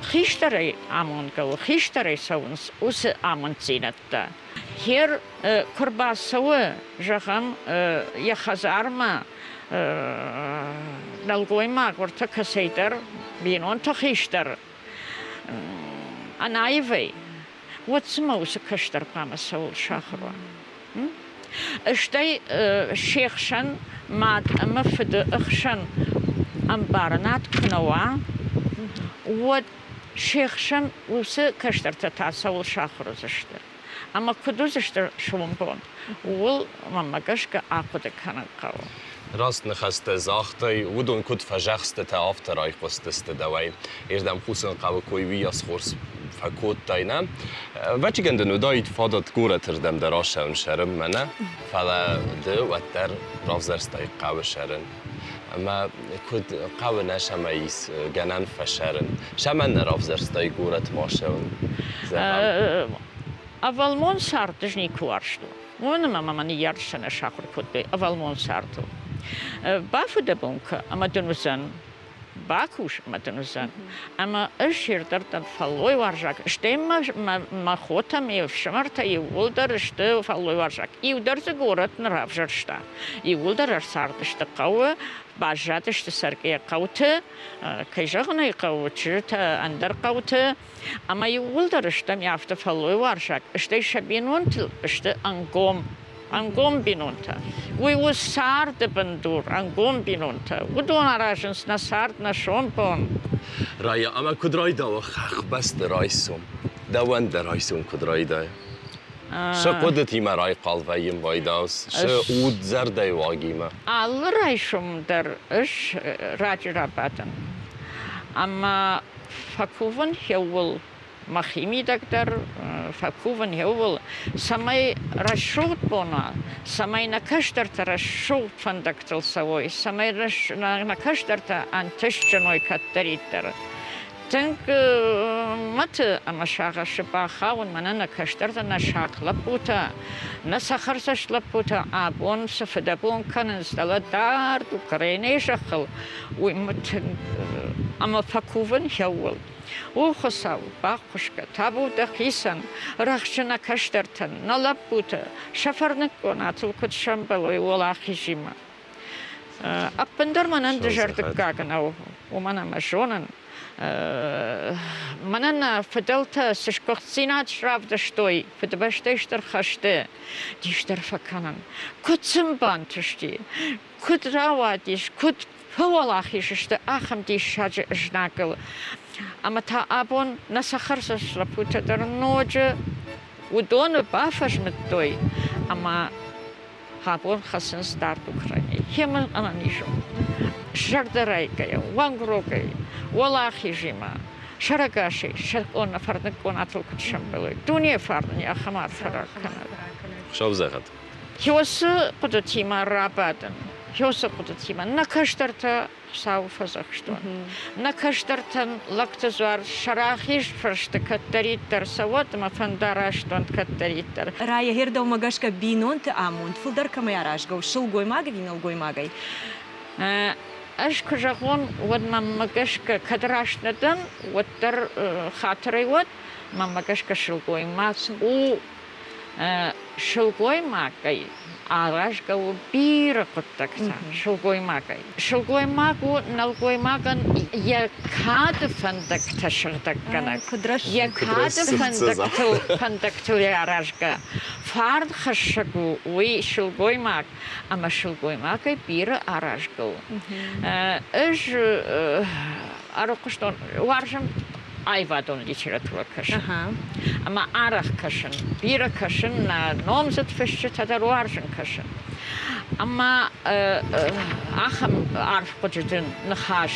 Хистӕрӕй амонгӕ у, хистӕрӕй цӕуынц уыцы амонддзинӕдтӕ. Хер куы рбацӕуы, зӕгъӕм, йӕ хӕдзармӕ нӕлгоймаг уӕртӕ кӕцӕйдӕр, бинонты хистӕр, ӕнаивӕй, уӕд цымӕ уыцы кӕстӕр хъуамӕ цӕуыл сахуыр уа? Стӕй се хсӕн мад ӕмӕ фыды хсӕн ӕмбарынад куы нӕ уа, уӕд се хсӕн уыцы кӕстӕртӕ та цӕуыл сахуыр уыдзысты? Ӕмӕ куыд уыдзысты сомбон, ууыл, мӕнмӕ гӕсгӕ, ахъуыды кӕнын хъӕуы. Раст ныхӕстӕ загътай, уыдон куыд фӕзӕхстытӕ, афтӕ райхъуыстысты дӕуӕй. Ирдӕм хъусын хъӕуы кой уыйас хорз фӕкодтай, нӕ? Ӕвӕццӕгӕн дын уыдаид фадат горӕты рдӕм дӕр ацӕуын сӕрынмӕ, нӕ? Фӕлӕ ды уӕддӕр равзӕрстай хъӕуы сӕрын. Ӕмӕ куыд хъӕуы нӕ сӕмӕ ис гӕнӕн фӕсӕрын? Сӕмӕн нӕ равзӕрстай горӕтмӕ ацӕуын? Зӕгъӕм. Ӕвӕлмон цард ӕз никуы уарзтон. Уымӕн ӕмӕ мӕ ныййарджытӕ нӕ сахуыр кодтой ӕвӕлмон цардыл. Бафыдӕбон кӕ ӕмӕ дын уыдзӕн бакус ӕмӕ дын уыдзӕн. Ӕмӕ ӕз се рдӕрдӕн фӕллойуарзаг, стӕй мӕ хотӕ, ме фсымӕртӕ иууылдӕр сты фӕллойуарзаг. Иу дӕр дзы горӕт нӕ равзӕрста. Иууылдӕр ӕрцардысты хъӕуы, баззадысты цӕргӕ хъӕуты, кӕй зӕгъын ӕй хъӕуы, чызджытӕ ӕндӕр хъӕуты. Ӕмӕ иууылдӕр стӕм афтӕ фӕллойуарзаг, стӕй сӕ бинонтыл сты ӕнгом, ӕнгом бинонтӕ. Уый у царды бындур, ӕнгом бинонтӕ. Уыдон аразынц нӕ цард, нӕ сомбон. Рая, ӕмӕ куыд райдауы хӕхбӕсты райсом? Дӕуӕн дӕ райсом куыд райдайы? Цы хъуыдытимӕ райхъал вӕййын байдауц, цы уд зӕрдӕйы уагимӕ? Алы райсом дӕр ӕз раджы рабадын. Ӕмӕ фӕкувын еууыл мӕхимидӕг дӕр фӕкувын еууыл, цӕмӕй рӕсугъд бон уа, цӕмӕй нӕ кӕстӕртӕ рӕсугъд фӕндӕгтыл цӕуой, цӕмӕй нӕ кӕстӕртӕ ӕнтыстджын уой кӕддӕриддӕр. Тынг мӕты ӕмӕ сагъӕсы бахауын мӕнӕ нӕ кӕстӕртӕ, нӕ сахъ лӕппутӕ, нӕ цӕхӕрцӕст лӕппутӕ абон цы фыдӕбон кӕнынц, дӕлӕ дард Украинӕйы зӕххыл, уый мӕ тынг ӕмӕ фӕкувын еууыл. О Хуыцау, баххуыс кӕ, табу дӕхицӕн, рӕхджы нӕ кӕстӕртӕн, нӕ лӕппутӕ сӕ фӕрныг къонатыл куыд сӕмбӕлой уӕлахизимӕ. Ӕппындӕр мӕнӕн дызӕрдыггаг нӕу, уымӕн ӕмӕ зонын, мӕнӕн нӕ фыдӕлтӕ цы сгуыхтдзинад равдыстой Фыдыбӕстӕйы Стыр хӕсты, дис дӕр фӕкӕнын, куыд сын бантысти, куыд рауадис, куыд фӕуӕлахиз сты ахӕм диссаджы знагыл. Ӕмӕ та абон нӕ цӕхӕрцӕст лӕппутӕ дӕр ноджы уыдоны бафӕзмыдтой ӕмӕ абон хӕцынц дард Украинӕйы. Хемы ӕнӕниз у. Зӕрдӕрайгӕйӕ, уӕнгрогӕй, уӕлахизимӕ, сӕрӕгасӕй сӕ къона фӕрныг къонатыл куыд сӕмбӕлой. Дуне фарн ахӕм арфӕ ракӕнӕд. Хуыцау зӕгъӕд. Хёсы хъуыдытимӕ рабадын, хёсы хъуыдытимӕ нӕ кӕстӕртӕ. Хуыцауы фӕдзӕхстон. Нӕ кӕстӕртӕн лӕгты дзуар сӕ рахиз фӕрсты кӕддӕриддӕр цӕуӕд ӕмӕ фӕндараст уӕнт кӕддӕриддӕр. Райӕ дӕумӕ гӕсгӕ бинонты амонд фылдӕр кӕмӕй аразгӕ у, сылгоймаг ӕви нӕлгоймагӕй? Ӕз куы зӕгъон, уӕд мӕнмӕ гӕсгӕ кӕд раст нӕ дӕн, уӕддӕр хатырӕй уӕд, мӕнмӕ гӕсгӕ сылгоймаг у сылгоймагӕй аразгӕ у бирӕ хъуыддӕгтӕ сылгоймагӕй. Сылгоймаг у нӕлгоймагӕн йӕ кады фӕндӕгтӕ сыгъдӕггӕнӕг, йӕ кады фӕндӕгтыл, фӕндӕгтыл аразгӕ. Фарнхӕссӕг у уый сылгоймаг, ӕмӕ сылгоймагӕй бирӕ аразгӕ у. Ӕз ӕрыхъуыстон, уарзын аивадон литературӕ кӕсын. Ӕмӕ арӕх кӕсын, бирӕ кӕсын, нӕ номдзыд фысджытӕ дӕр уарзын кӕсын. Ӕмӕ ахӕм арф хъуыдыджын ныхас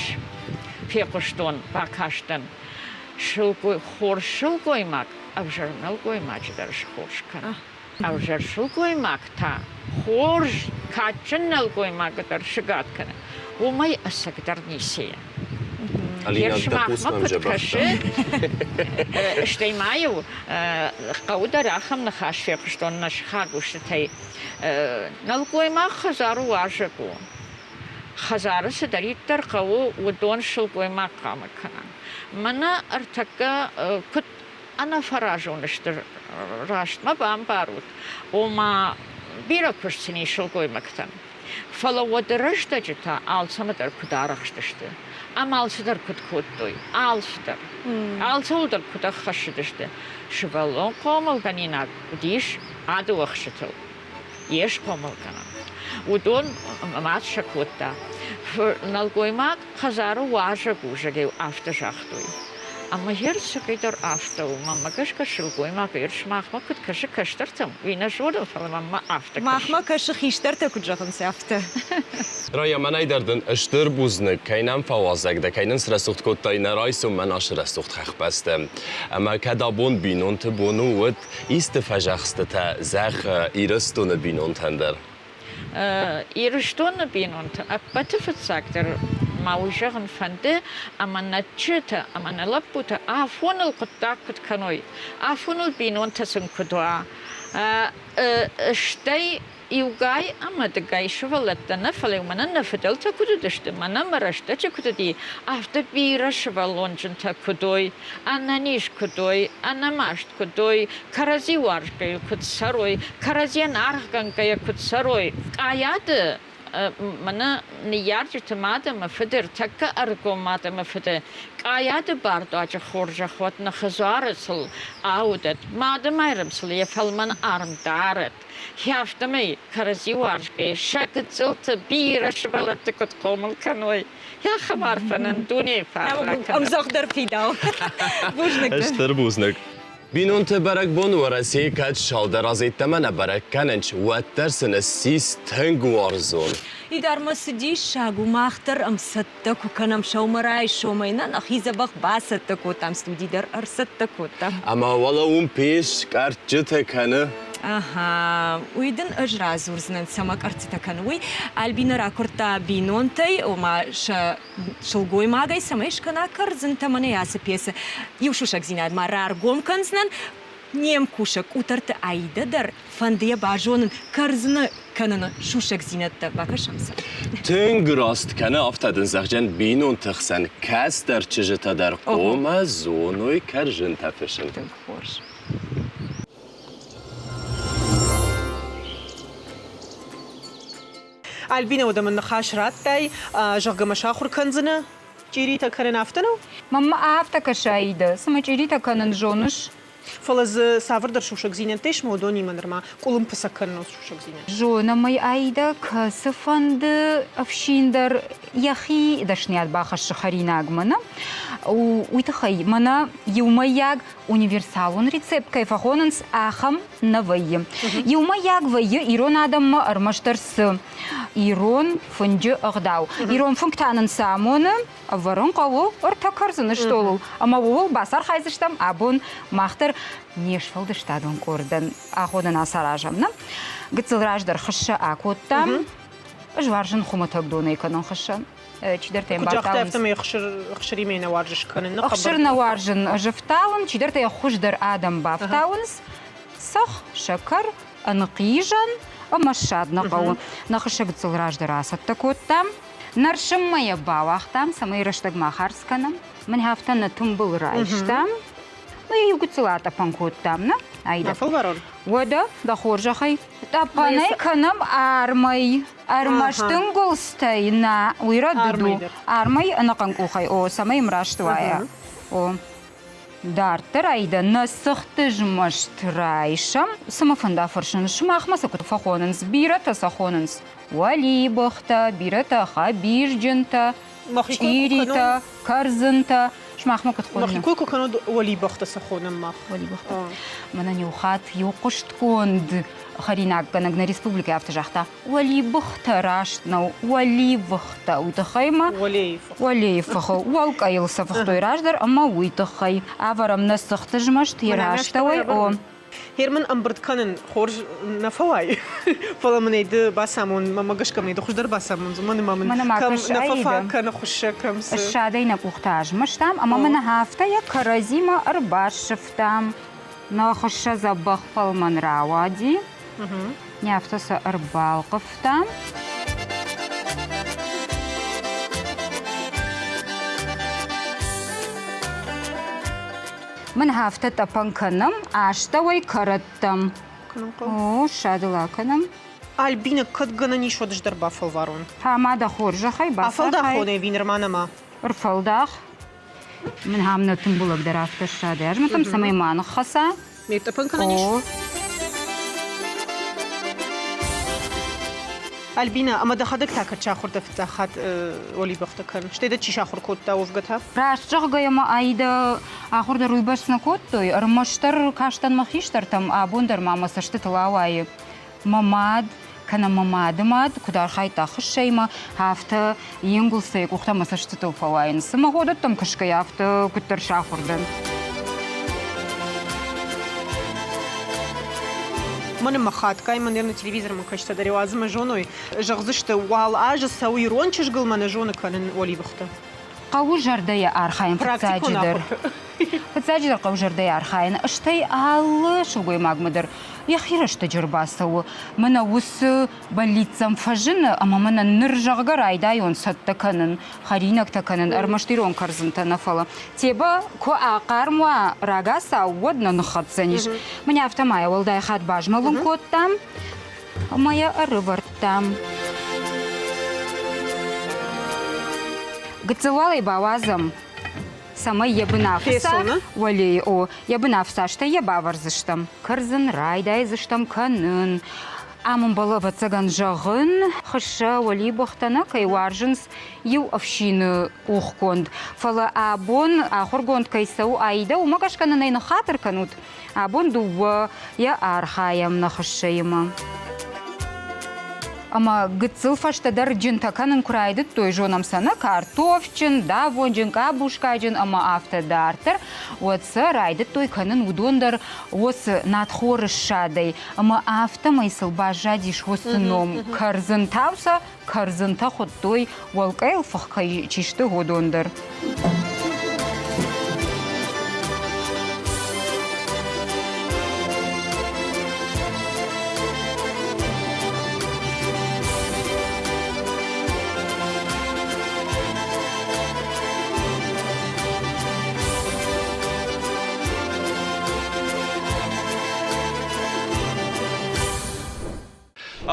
фехъуыстон, бакастӕн. Хорз сылгоймаг ӕвзӕр нӕлгоймаджы дӕр схорз кӕны. Ӕвзӕр сылгоймаг та хорз, кадджын нӕлгоймагы дӕр сыгад кӕны. Уымӕй ӕцӕгдӕр ницы и. Алина, дӕ сымахмӕ куыд кӕсы, стӕй ма-иу хъӕуы дӕр ахӕм ныхас фехъуыстон нӕ сыхаг устытӕй. Нӕлгоймаг хӕдзары уазӕг у. Хӕдзары цыдӕриддӕр хъӕуы, уыдон сылгоймаг хъуамӕ кӕна. Мӕнӕ ӕртӕккӕ куыд ӕнӕфӕразон сты, рӕстмӕ бамбарут, ома бирӕ куыст сын ис сылгоймӕгтӕн. Фӕлӕ уӕды рӕстӕджы та алцӕмӕ дӕр куыд арӕхстысты ӕмӕ алцыдӕр куыд кодтой, алцыдӕр. Алцӕуыл дӕр куыд ӕххӕссыдысты. Сывӕллон хъомылгӕнинаг уыдис ӕдыуӕхсытыл. Йе схъомылгӕнӕн. Уыдон мад сӕ кодта. Нӕлгоймаг хӕдзары уазӕг у, зӕгъ-иу афтӕ загътой. Ӕмӕ йе рцӕгӕйдӕр афтӕ у. Мӕнмӕ гӕсгӕ сылгоймаг йе сымахмӕ куыд кӕсы кӕстӕртӕм, уый нӕ зонын, фӕлӕ мӕнмӕ афтӕ кӕсы. Махмӕ кӕсы хистӕртӕ куыд зӕгъынц, афтӕ. Рая, мӕнӕй дӕр дын стыр бузныг, кӕй нӕм фӕуазӕг дӕ, кӕй нын срӕсугъд кодтай нӕ райсом мӕн ацы рӕсугъд хӕхбӕсты. Ӕмӕ кӕд абон бинонты бон у, уӕд исты фӕзӕхстытӕ зӕгъ Ирыстоны бинонтӕн дӕр. Ирыстоны бинонты ӕппӕты фыццагдӕр ма уый зӕгъын фӕнды, ӕмӕ нӕ чызджытӕ ӕмӕ нӕ лӕппутӕ афоныл хъуыддаг куыд кӕной, афоныл бинонтӕ сын куыд уа, стӕй иугай ӕмӕ дыгай сывӕллӕттӕ нӕ, фӕлӕ мӕнӕн нӕ фыдӕлтӕ куыд уыдысты, мӕнӕ мӕ рӕстӕджы куыд уыди, афтӕ бирӕ сывӕллонджынтӕ куыд уой, ӕнӕниз куыд уой, ӕнӕмаст куыд уой, кӕрӕдзи уарзгӕйӕ куыд цӕрой, кӕрӕдзийӕн аргъгӕнгӕйӕ куыд цӕрой. Къайады мӕнӕ ныййарджыты мад ӕмӕ фыды, ӕртӕккӕ ӕрыгон мад ӕмӕ фыды къайады бардуаджы хорзӕх уӕд нӕ хӕдзары сыл аудӕд, Мады Майрӕм сыл йӕ фӕлмӕн арм дарӕд. Афтӕмӕй кӕрӕдзи уарзгӕйӕ сӕ гыццылты бирӕ сывӕллӕтты куыд хъомыл кӕной, ахӕм арфӕ нын дунейы фарн ракӕнӕд. Ӕмдзӕгъдӕр фидау. Бузныг. Стыр бузныг. Бинонты бӕрӕгбон Уӕрӕсейы кӕд цалдӕр азы йеддӕмӕ нӕ бӕрӕг кӕнынц, уӕддӕр сын ссис тынг уарзон. Идармӕ цы диссаг у, мах дӕр ӕм цӕттӕ куы кӕнӕм сӕумӕрайсомӕй, нӕ нӕхи дзӕбӕх бацӕттӕ кодтам, студи дӕр ӕрцӕттӕ кодтам. Ӕмӕ уӕлӕ уым пес къӕрччытӕ кӕны. Ага, уый дын ӕз радзурдзынӕн, цӕмӕ къӕрццытӕ кӕны, уый. Альбина ракуырдта бинонтӕй, ома сӕ сылгоймагӕй цӕмӕй скӕна кӕрдзынтӕ мӕнӕ ацы пьесӕ. Иу сусӕгдзинад ма раргом кӕндзынӕн, не мкусӕг Къутӕрты Аидӕ дӕр фӕнды йӕ базонын кӕрдзыны кӕныны сусӕгдзинӕдтӕ. Бакӕсӕм сӕ. Тынг раст кӕны, афтӕ дын зӕгъдзӕн бинонты хсӕн кӕстӕр чызджытӕ дӕр хъуамӕ зоной кӕрзынтӕ фыссын. Тынг хорз. Альбина, уӕдӕ мын ныхас радтай, зӕгъгӕ мӕ сахуыр кӕндзынӕ чъиритӕ кӕнын, афтӕ нӕу? Маммӕ афтӕ кӕсы, Аидӕ, цымӕ чъиритӕ кӕнын зоныс? Фӕлӕ дзы цавӕрдӕр сусӕгдзинӕдтӕ ис мӕ уыдонимӕ нырма къуылымпы сӕ кӕныныл сусӕгдзинад. Зонӕм ӕй, Аидӕ, кӕцыфӕнды ӕфсин дӕр йӕхи дӕсныйад бахӕссы хӕринагмӕ, нӕ? Уый тыххӕй мӕнӕ иумӕйаг универсалон рецепт кӕй фӕхонынц, ахӕм нӕ вӕййы. Иумӕйаг вӕййы ирон адӕммӕ ӕрмӕстдӕр цы ирон фынджы ӕгъдау. Ирон фынг та нын цы амоны, ӕвӕрын хъӕуы ӕртӕ кӕрдзыны стъолыл. Ӕмӕ ууыл бацархайдзыстӕм абон мах дӕр не сфӕлдыстадон къордӕн аходӕн ацаразӕм. Нӕ? Гыццыл раздӕр хыссӕ акодтам. Ӕз уарзын хуымӕтӕг донӕй кӕнын хыссӕ. Чидӕртӕ йӕм Куыд загътай, бафтауынц. афтӕмӕй ӕхсыр ӕхсыримӕ нӕ уарзыс кӕнын. Ӕхсыр нӕ уарзын ӕз ӕфтауын, чидӕртӕ йӕ хуыздӕр адӕм бафтауынц. Цӕхх, сӕкӕр, ӕнхъизӕн ӕмӕ ссад нӕ хъӕуы. Нӕ хыссӕггыццыл раздӕр ацӕттӕ кодтам. Нӕрсынмӕ йӕ бауагътам, цӕмӕй рӕстӕг ма хардз кӕнӕм. Мын афтӕ нӕ тымбыл райстам. Мӕ иу гыццыл атъӕпӕн кодтам, нӕ? Аида. Афӕлварон. Уӕдӕ, дӕ хорзӕхӕй, тъӕпӕнӕй кӕнӕм армӕй. Ӕрмӕст ӕнгуылдзтӕй нӕ, уый рӕдыд у. Армӕй ӕнӕхъӕн къухӕй, о, цӕмӕй ӕмраст уайа. О. Дарддӕр айдӕн нӕ цыхты змӕст райсӕм. Цы мӕ фӕнда фӕрсын, сымахмӕ сӕ куыд фӕхонынц? Бирӕтӕ сӕ хонынц уӕлибӕхтӕ, бирӕтӕ хӕбизджынтӕ, чъиритӕ, кӕрдзынтӕ. Сымахмӕ куыд хонынц? Мӕхи кой куы кӕнод, уӕлибӕхтӕ сӕ хонӕм мах. Уӕлибӕхтӕ. Мӕнӕн иу хатт иу хъуыстгонд хӕринаггӕнӕг нӕ республикӕйы афтӕ загъта, уӕлибыхтӕ раст нӕу, уӕливыхтӕ. Уый тыххӕй ма уӕлейы фыхы уӕлкъӕйыл сӕ фыхтой раздӕр ӕмӕ уый тыххӕй ӕвӕрӕм нӕ цыхты змӕст йӕ растӕуӕй. О. Герман ӕмбырд кӕнын хорз нӕ фӕуай, фӕлӕ мын ӕй ды бацамон, мӕ гӕсгӕ мын ӕй ды хуыздӕр бацамон, уымӕн ӕмӕ мын кӕм нӕ фӕфаг кӕны хуыссӕг, кӕм цы. Ссадӕй нӕ къухтӕ азмӕстам ӕмӕ мын афтӕ йӕ кӕрӕдзимӕ ӕрбассывтам. Нӕ хуыссӕ дзӕбӕх фӕлмӕн рауади. Не афтӕ сӕ ӕрбалхъывтам. Мын афтӕ тъӕпӕн кӕнӕм, астӕуӕй кӕрӕттӕм. О, ссадыл акӕнӕм. Альбина, кӕд гӕнӕн ис, уӕд ӕз дӕр бафӕлварон. Ӕмӕ дӕ хорзӕхӕй бацархай. Афӕлдахон ӕви нырма нӕма? Ӕрфӕлдах. Мын ам нӕ тымбылӕг дӕр афтӕ ссады. Ӕз мӕтӕм цӕмӕй ма ныххӕца. Ме тъӕпӕн кӕнӕн ис? Альбина, ӕмӕ дӕхӕдӕг та кӕд сахуыр дӕ фыццаг хатт уӕлибӕхтӕ кӕн? Стӕй дӕ чи сахуыр кодта уӕвгӕ та? Раст зӕгъгӕйӕ ма Аидӕ ахуыр дӕр уыйбӕрц нӕ кодтой, ӕрмӕстдӕр кастӕн мӕ хистӕртӕм, абон дӕр ма мӕ цӕстытыл ауайы мӕ мад кӕнӕ мӕ мады мад куыд архайдта хыссӕимӕ, афтӕ йе нгуылдзтӕ йӕ къухтӕ мӕ цӕстытыл фӕуайынц. Цыма ходӕттӕм кӕсгӕйӕ, афтӕ куыддӕр сахуыр дӕн. Мӕн ӕмӕ хатгай мӕн ныр телевизормӕ кӕстӕ дӕр уадзы мӕ зоной, зӕгъдзысты, уал азы цӕуы ирон чызгыл мӕ нӕ зоны кӕнын уӕливыхты. Хъӕуы зӕрдӕйӕ архайын фыццаджыдӕр. Фыццаджыдӕр хъӕуы зӕрдӕйӕ архайын, стӕй алы сылгоймагмӕ дӕр йӕхи рӕстӕджы ӕрбацӕуы. Мӕнӕ уыцы бӕллиццӕм фӕзыны ӕмӕ мӕнӕ ныр, зӕгъгӕ, райдайон цӕттӕ кӕнын, хӕринӕгтӕ кӕнын, ӕрмӕст ирон кӕрдзынтӕ нӕ, фӕлӕ. Тебӕ куы ахъарм уа рагацау, уӕд нӕ ныххӕцдзӕнис. Мӕнӕ афтӕ ма йӕ уӕлдай хатт базмӕлын кодтам ӕмӕ йӕ ӕрывӕрдтам. Гыццыл уал ӕй бауадзӕм, цӕмӕй йӕ бын афыца, уӕлейы, о, йӕ бын афыца, стӕй йӕ бавӕрдзыстӕм. Кӕрдзын райдайдзыстӕм кӕнын. Ам ӕмбӕлы, ӕвӕццӕгӕн, зӕгъын, хыссӕ уӕлибӕхтӕ нӕ кӕй уарзынц иу ӕфсины къухконд. Фӕлӕ абон ахуыргонд кӕй цӕуы Аидӕ, уымӕ гӕсгӕ нын ӕй ныххатыр кӕнут. Абон дыууӕ йӕ архайӕм нӕ хыссӕимӕ. Ӕмӕ гыццыл фӕстӕдӕр джынтӕ кӕнын куы райдыдтой, зонӕм сӕ нӕ картофджын, давонджын, къабускаджын ӕмӕ афтӕ дарддӕр, уӕд сӕ райдыдтой кӕнын уыдон дӕр уыцы надхоры ссадӕй. Ӕмӕ афтӕмӕй сыл баззадис уыцы ном кӕрдзынтау сӕ кӕрдзынтӕ хуыдтой, уӕлкъӕйыл фых кӕй чи сты, уыдон дӕр.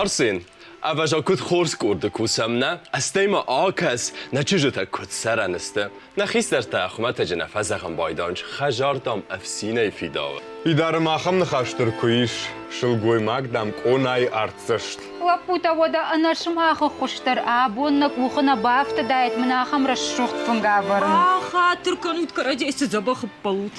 Арсен, ӕвӕджа куыд хорз къорды кусӕм, нӕ? Стӕй ма акӕс, нӕ чызджытӕ куыд сӕрӕн сты. Нӕ хистӕртӕ хуымӕтӕджы нӕ фӕзӕгъын байданч, хӕзар, дам, ӕфсинӕй фидауы. Идары ма ахӕм ныхас дӕр куы ис, сылгоймаг, дам, къонайы артдзӕст. Лӕппутӕ, уӕдӕ ӕнӕ сымах ӕххуыс дӕр абон нӕ къухы нӕ бафтыдаид мын ахӕм рӕсугъд фынг ӕвӕрын. Хатыр кӕнут, кӕрӕдзийы цы дзӕбӕх ӕппӕлут.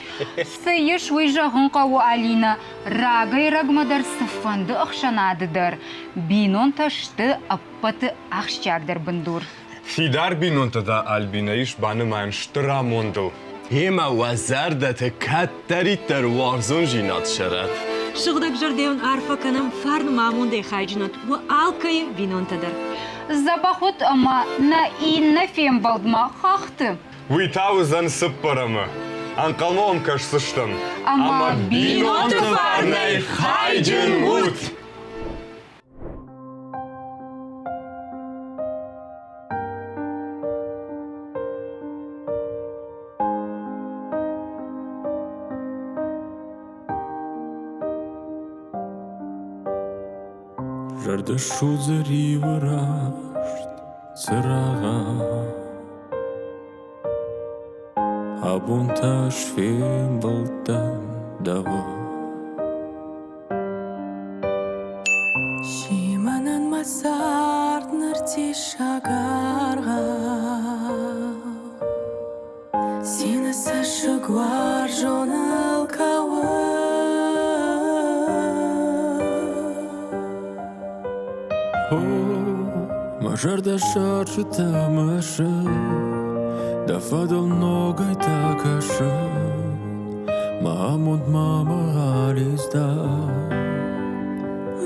Цы ис, уый зӕгъын хъӕуы, Алинӕ. Рагӕй-рӕгмӕ дӕр цыфӕнды ӕхсӕнады дӕр бинонтӕ сты ӕппӕты ахсджиагдӕр бындур. Фидар бинонтӕ та Альбинӕ ис банымайӕн стыр амондыл. Гъемӕ уӕ зӕрдӕты кӕддӕриддӕр уарзондзинад сӕрӕт. Сыгъдӕг зӕрдӕйон арфӕ кӕнӕм фарн ӕмӕ амондӕй хайджын ут уӕ алкӕйы бинонтӕ дӕр. Дзӕбӕх ут ӕмӕ нӕ иннӕ фембӕлдмӕ хӕхты. Уый та уыдзӕн цыппӕрӕмы. Ӕнхъӕлмӕ уӕм кӕсдзыстӕм. Ӕмӕ бинонты фарнӕй хайджын ут! Зӕрдӕ судзы риуы раст цырагъау. Абон та ӕз фембӕлдтӕн дӕуыл. Симӕнӕн мӕ цард ныр диссаг аргъау. Цины цӕссыг уарзоныл кӕуы. О, мӕ зӕрдӕ сарджытӕ мысы, Дӕ фӕдыл ногӕй та кӕсы. Мӕ амонд мама алидзда.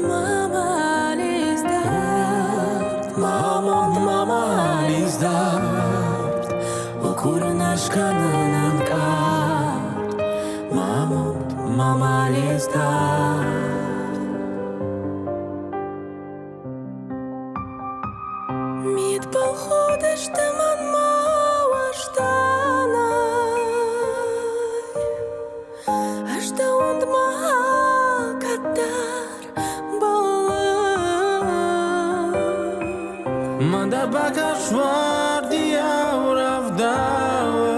Мама алидздард, Мӕ амонд мама алидздард, О, курын ӕз кӕнын ӕнкъард. Мӕ амонд мама алидздард. Мидбылхудысты мӕнмӕ уӕзданӕй. Ӕз дӕ уындмӕ кӕддӕр бӕллын. Мӕн дӕ бакаст уардийау рӕвдауы.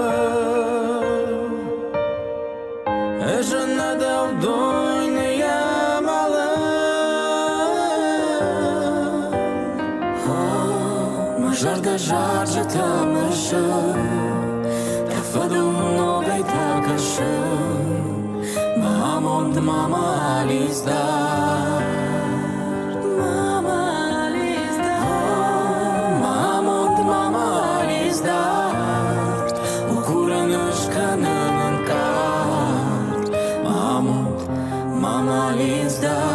Ӕз ӕнӕ дӕу дойныйӕ мӕлын. О, мӕ зӕрдӕ зарджытӕ мысы, Дӕ фӕдыл ногӕй та кӕсын. Мӕ амонд мама алидздард. Мама алидздард. Мӕ амонд мама алидздард. У курын ӕз кӕнын ӕнкъард. Мӕ амонд мама алидздард.